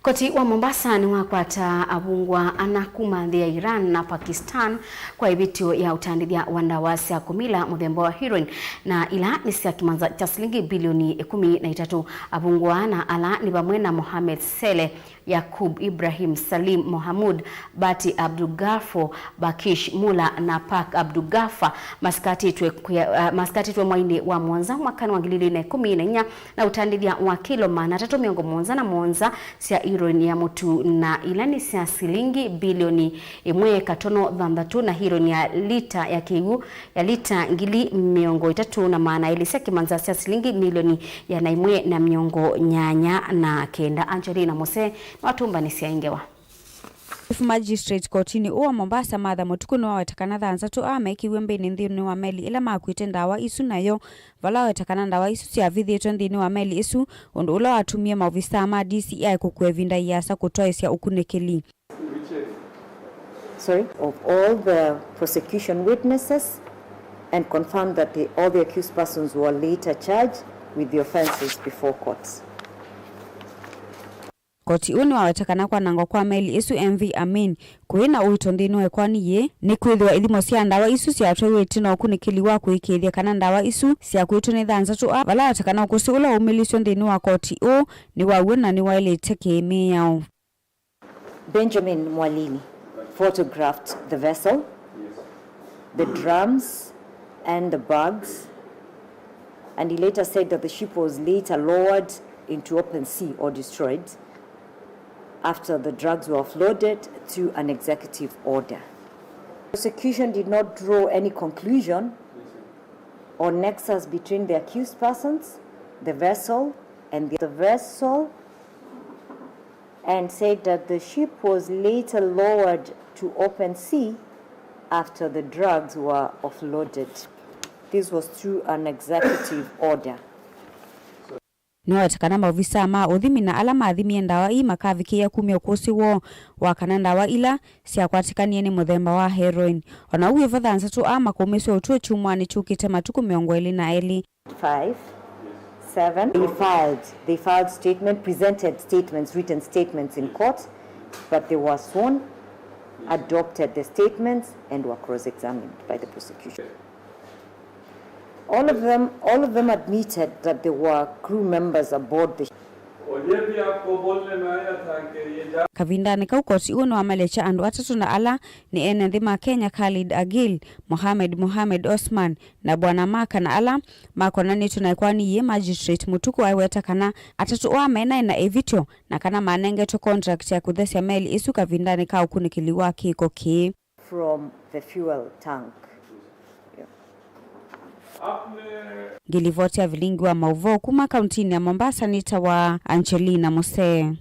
Koti wa Mombasa nĩwakwata avungwa ana kuma nthĩ ya Iran na Pakistan kwa ĩvĩtyo ya ũtandĩthya wa ndawa sya kũmila mũthemba wa heroin, na ila nĩ sya kĩmanza kya silingi bilioni ĩkũmi na itatũ. Avungwa ana ala nĩ vamwe na Mohamed Sele, Yakub Ibrahim, Salim Mohamud, Bati Abdulgafo, Bakish Mula na Pak Abdulgafa masikatĩtwe kwĩa-, ah, masikatĩtwe mweinĩ wa mũonza mwakanĩ wa ngili ilĩ na ĩkũmi na inya na ũtandĩthya wa kilo maana atatũ mĩongo mũonza na mũonza sya heroin ya mũtu, na ila nĩ sya silingi bilioni ĩmwe katono thanthatũ, na heroin ya lita ya kĩw'ũ ya lita ngili mĩongo ĩtatũ na maana elĩ sya kĩmanza sya silingi milioni ĩana ĩmwe na mĩongo nyanya na kenda. Angelina Mose nĩwatũmbanĩsya ĩ ngewa. Chief Magistrate kotini ũũ wa Mombasa, Martha Mũtukũ, nĩwaweta kana thanthatũ aa meekĩiwe mbĩnĩ nthĩnĩ wa meli ĩla makuĩte ndawa isu, nayo vala waweta kana ndawa isu syavithĩtwe nthĩnĩ wa meli ĩsu, ũndũ ũla watumie maovisaa ma D C I kũkua ĩvinda ĩasa kũtwaĩsya ũkunĩkĩli. Sorry, of all the prosecution witnesses and confirmed that the, all the accused persons were later charged with the offenses before courts. Koti ũũ nĩwaweta kana kwanangwa kwa meli ĩsu M V Amin kũĩ na ũito nthĩnĩ wa ĩkoani yĩĩ, nĩkwĩthĩwa ithimo sya ndawa isu syatwaiwe ĩtina ũkunĩkĩli wa kũĩkĩĩthya kana ndawa isu syakuĩtwe nĩ thanthatũ aa, vala weta kana ũkũsĩ ũla waumĩlĩsw'e nthĩnĩ wa koti ũũ nĩ wa w'o na nĩwaĩlĩte kĩ-mĩao. Benjamin Mwalili photographed the vessel, the drums, and the bags, and he later said that the ship was later lowered into open sea or destroyed after the drugs were offloaded through an executive order. Prosecution did not draw any conclusion or nexus between the accused persons, the vessel, and the, the vessel, and said that the ship was later lowered to open sea after the drugs were offloaded. This was through an executive order. Nĩwaweta kana maovisaa ma ũthimi na ala mathimie ndawa ii makavikĩĩa kumya ũkũsĩ woo wa kana ndawa ila syakwatĩkanie nĩ mũthemba wa heroin. O na ũu wĩ vo, thanthatũ aa makũmĩsya ũtw'o kyumwanĩ kyũkĩte matukũ mĩongo ĩlĩ na elĩ. Five, seven. They filed, they filed statement, presented statements, written statements in court, but they were sworn, adopted the statements, and were cross-examined by the prosecution. All of them, all of them admitted that there were crew members aboard the ship. Kavindanĩ kau, koti ũũ nĩwamalekya andũ atatũ, na ala nĩ ene nthĩ ma Kenya, Khalid Agil, Mohamed Mohamed Osman, na Bwana Maka, na ala makonanĩtw'e na ĩkoani yĩĩ. Magistrate Mũtuku aiweta kana atatũ aa menaĩ na ĩvĩtyo na kana manengetwe contract ya kũthesya meli ĩsu kavindanĩ ka ũkunĩkĩli wa kĩko kĩĩ. From the fuel tank. Yeah. Ngĩlivoti ya vilingi wa maũvoo kuma kauntinĩ ya Mombasa nĩtawa Angelina Musee.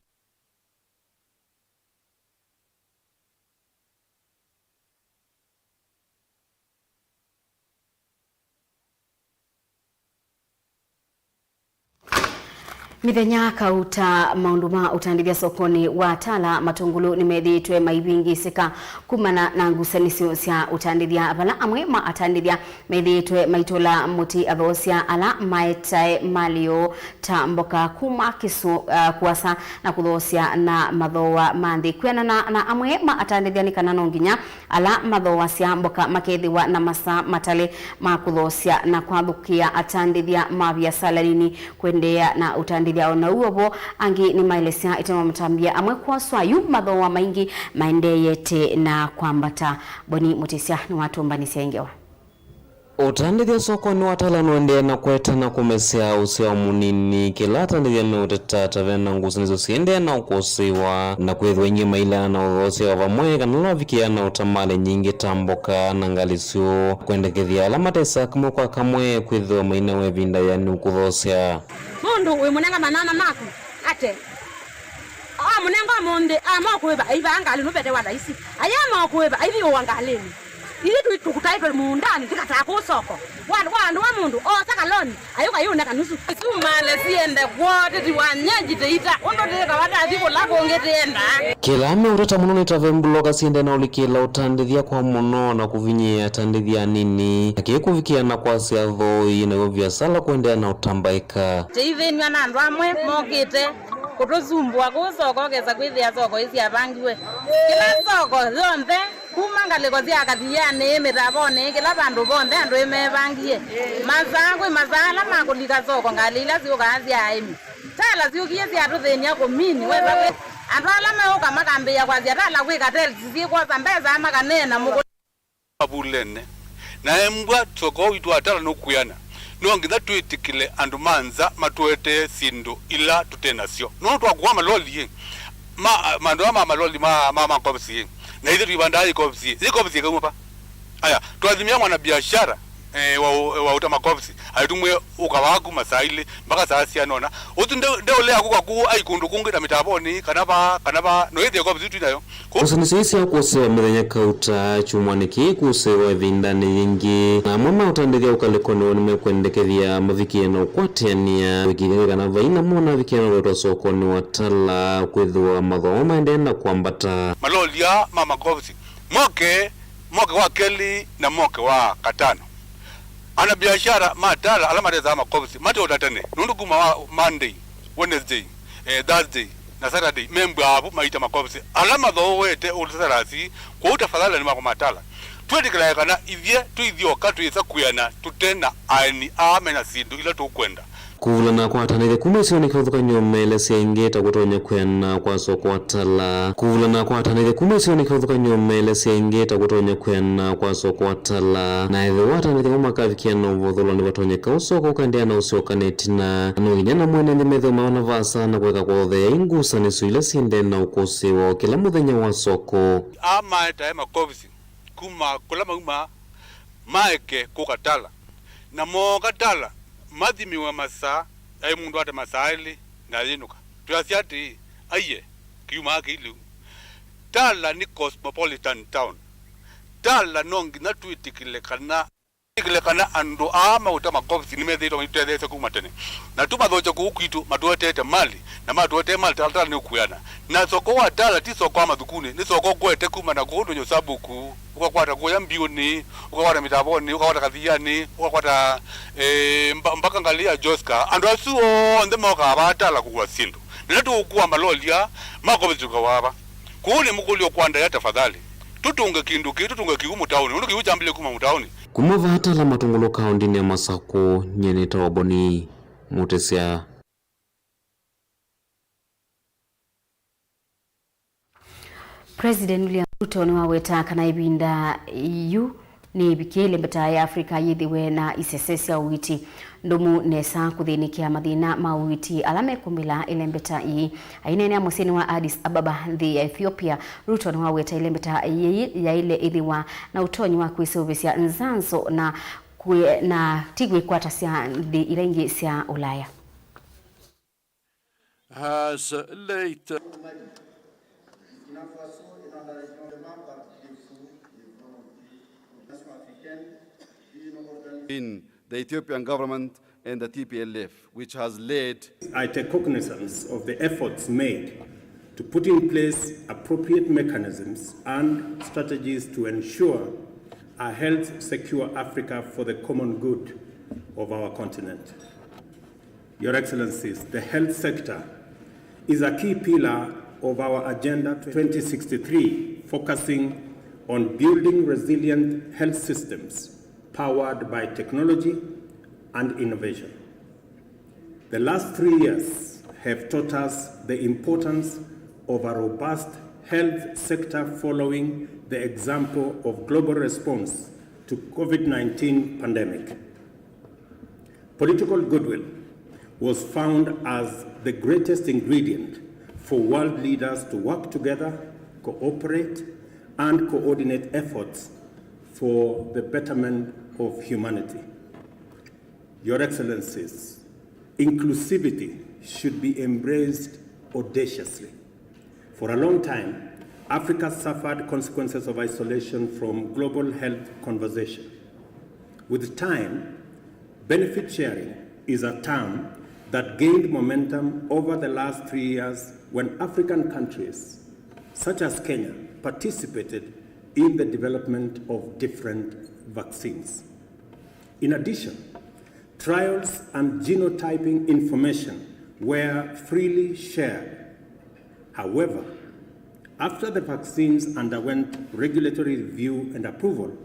Mĩthenya kauta, maũndũ ma ũtandĩthya sokonĩ wa Tala Matũngũlũ nĩmethĩĩtwe maivĩngĩĩsĩka kumana na ngusanĩsyo sya ũtandĩthya, vala amwe ma atandĩthya methĩĩtwe maitũla mũtĩ athoosya ala maetae malĩ yoo ta mboka kuma kĩsũ, ah, kũasa na kũthoosya na mathooa ma nthĩ. Kwĩanana na amwe ma atandĩthya, nĩ kana no nginya ala mathoosya mboka makethĩwa na masaa matalĩ ma kũthoosya na kwathũkĩa atandĩthya ma viasala nini kũendeea na ũtandĩthya. O na ũu vo, angĩ nĩmaelesya ĩtema matambya amwe kwoswa yu mathooa maingĩ maendeeyete na kwambata. Boni Mũtĩsya nĩwatũmbanĩsya ĩ ngewa. Ũtandĩthya sokonĩ wa Tala nũendee na kũete na kũmesea ũsyao mũnini. Kĩla atandĩthya meũteta ta ve na ngusanĩsyo siendee na ũkũsĩĩwa, na kwĩthĩwa aingĩ maileana na ũthoosya wa vamwe kana ũla ũvikĩĩa na ũtamalĩ nyingĩ ta mboka na ngalĩ syoo, kwendekethya ala matesa kamwe kwa kamwe kwĩthĩwa mainewa ĩvinda yĩanu kũthoosya. Mũndũ wĩmũnenga manana maku ate, amũnenga ũmũnthĩ, amokũĩva aivaa ngalĩ nũvete wa laisi, aya amokũĩva aiviũwa ngalĩnĩ. Ithyĩ tũi-, tũkũtaĩtwe mũũndanĩ, tũkataa kũũ soko. Wa, wa andũ wa mũndũ, oosa kaloni, ayũka yũne kanusu. Sumale siende kwoo, tĩti wa nyenji tĩita, ũndũ tĩĩkawa tathi kũla kũngĩ tĩendaa. Kĩla meũteta mũno nĩ ta ve mbuloka siendee na ũlikĩla ũtandĩthya kwa mũno na kũvinyĩĩa atandĩthya anini, na kĩĩ kũvikĩa na kwasya athooĩ, naw'o viasala kũendeea na ũtambaĩka. Tĩithĩnw'a na andũ amwe mokĩte kũtũsumbũa kũũ soko, ũkesa kwĩthĩa soko ĩsyavangiwe. Kĩla soko yonthe, kuma ngalĩko sya kathianĩ, mĩtavonĩ, kĩla vandũ vonthe andũ ĩmevangie. Masaa kwĩ masaa ala ma kũlika soko, ngalĩ ila syũkaa sya aĩmi. Tala syũkie syatũthĩny'a kũmini, wesa kwĩ andũ ala meũka makambĩĩa kwasya Tala kwĩ cartels syĩkwosa mbesa, makaneena mũkũ- Mavulene. Na embwa, soko witũ wa Tala nũkwĩana. No nginya twĩtĩkĩle andũ ma nza matũetee syĩndũ ila tũte nasyo. Nũndũ twakũa maloli ĩ, ma, maũndũ aa ma maloli ma, ma, ma kovisi ĩ, na ithyĩ tũivandaa ĩ kovisi ĩ, ĩ kovisi ĩkauma va? Aya, twathimĩa mwana biashara, eh, wa, wa ũta makovisi, aitũmwe ũka waku masaa ilĩ mpaka saa siana ũna. Ũtu nde, ndeũlea kũka kũu ai kũndũ kũngĩ ta mĩtavonĩ, kana va, kana va, no ĩthĩe kovisi twĩ nayo. Ngusanĩsyo ii sya kũsĩwa mĩthenya kauta kyumwanĩ kĩĩ ikũsĩwa ĩvindanĩ yĩngĩ, na amwe ma ũtandĩthya ũkalĩkonĩ woo nĩmekwendekethya mavikĩe na ũkwatĩanĩa kũĩkĩĩthya nĩ kana vai na mwana avikĩe na ũvetwa sokonĩ wa Tala, kwĩthĩwa mathooa maendee na kwambata. Maloli aa ma makovisi moke, moke wa kelĩ na moke wa katano. Anabiashara ma Tala ala matesaa makovisi mate ũtatane, nũndũ kuma wa Monday, Wednesday, eh, Thursday, na Saturday, membwa avu maita makovisi ala mathooete ũlũsasalasi, kwoou tafadhali nĩmakoma tala. Twĩtĩkĩlae kana ithyĩ tũithyoka twĩsa kwĩana tũte na aeni aa mena syĩndũ ila tũkwenda. Kũvulana kwa atanĩthya kuma isionĩ kĩvathũkany'o meelesya ĩngĩ ta kũtonya kwĩana kwa soko wa tala. Kũvulana kwa atanĩthya kuma isionĩ kĩvathũkany'o meelesya ĩngĩ ta kũtonya kwĩana kwa soko wa tala. Na ethĩwa atanĩthya amwe makavikĩa na ũvotholo nĩvatonyeka ũsoko ũkaendeea na ũsyoka na ĩtina. Na no nginya na mwene nthĩ methĩwe maona vaasa na kũeka kũothea ingũsanĩsyo ila syĩndee na ũkũsĩ woo kĩla mũthenya wa soko. Aa maetae makovisi kuma kũla maumaa maeke kũka tala. Na mooka tala, mathimiwe masaa, aĩ mũndũ ate masaa elĩ na ayĩnũka. Twĩasya atĩĩ, aiye, kiumaa kĩi lĩu. Tala nĩ cosmopolitan town. Tala no nginya twĩtĩkĩle kana, twĩtĩkĩle kana andũ aa maũta makovisi nĩmethĩĩtwe maitũtetheesya kuma tene. Na tũmathokya kũu kwitũ, matũeteete mali, na matũetee mali, tala, tala nĩũkwĩana. Na soko wa tala ti soko wa mathukunĩ, nĩ soko ũkwete kuma na kũndũ nyosabuku, ũkakwata kũya mbiũnĩ, ũkakwata mĩtavonĩ, ũkakwata kathianĩ, ũkakwata, eh, mba-, mpaka ngalĩ ya Joska. Andũ asu onthe mokaa vaa tala kũkua syĩndũ. Na nĩtũũkua maloli aa makovisi tũkawa ava. Kũu nĩ mũkũlyo kwa ndaĩa tafadhali. Tũtũnge kĩndũ kĩĩ, tũtũnge kĩw'ũ mũtaũnĩ. Ũndũ kĩw'ũ kyambĩlĩe kuma mũtaũnĩ. Kuma vaa tala Matũngũlũ kaũndĩnĩ ya Masakũ, nyie nĩtawa Boni Mũtĩsya. President William Ruto nĩwaweta kana ĩvinda yu nĩĩvikĩe ĩlembeta ya Africa yĩthĩwe na isese sya ũiiti ndũmu nesa kũthĩnĩkĩa mathĩna ma ũiiti ala mekũmĩla ĩlembeta ii. Aineenea mũsyĩnĩ wa Addis Ababa, nthĩ ya Ethiopia, Ruto nĩwaweta ĩlembeta yĩĩ yaĩle ĩthĩwa na ũtonyi wa kwĩseũvĩsya nzanzo na kwĩ-, na ti kwĩkwatasya nthĩ ila ingĩ sya Ũlaya. Has late in the Ethiopian government and the T P L F, which has led. I take cognizance of the efforts made to put in place appropriate mechanisms and strategies to ensure a health secure Africa for the common good of our continent. Your Excellencies, the health sector is a key pillar of our Agenda twenty sixty-three, focusing on building resilient health systems powered by technology and innovation. The last three years have taught us the importance of a robust health sector following the example of global response to COVID nineteen pandemic. Political goodwill was found as the greatest ingredient for world leaders to work together, cooperate, and coordinate efforts for the betterment of humanity. Your Excellencies, inclusivity should be embraced audaciously. For a long time, Africa suffered consequences of isolation from global health conversation. With time, benefit sharing is a term that gained momentum over the last three years when African countries, such as Kenya, participated in the development of different vaccines. In addition, trials and genotyping information were freely shared. However, after the vaccines underwent regulatory review and approval,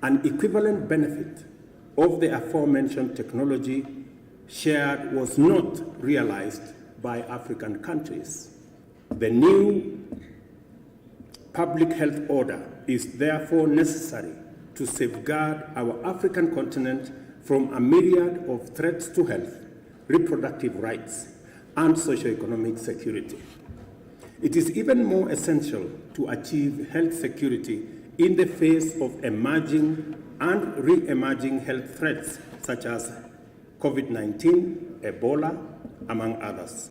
an equivalent benefit of the aforementioned technology shared was not realized by African countries. The new public health order is therefore necessary to safeguard our African continent from a myriad of threats to health, reproductive rights, and socio-economic security. It is even more essential to achieve health security in the face of emerging and re-emerging health threats such as COVID nineteen, Ebola, among others.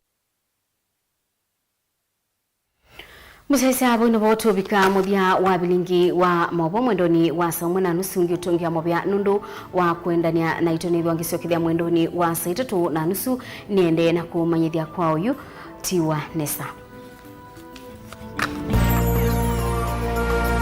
Mũsyaĩĩsya, vau nĩvo tũvika mũthya wa vilingi wa maũvoo mwendonĩ wa saa ũmwe na nusu. Ngĩũtũngĩa mũvea nũndũ wa kũendany'a naitũ, nĩthwa ngĩsyokethya mwendonĩ wa saa itatũ na nusu. Nĩendee na kũmanyĩthya kwa oyu, tiwa nesa.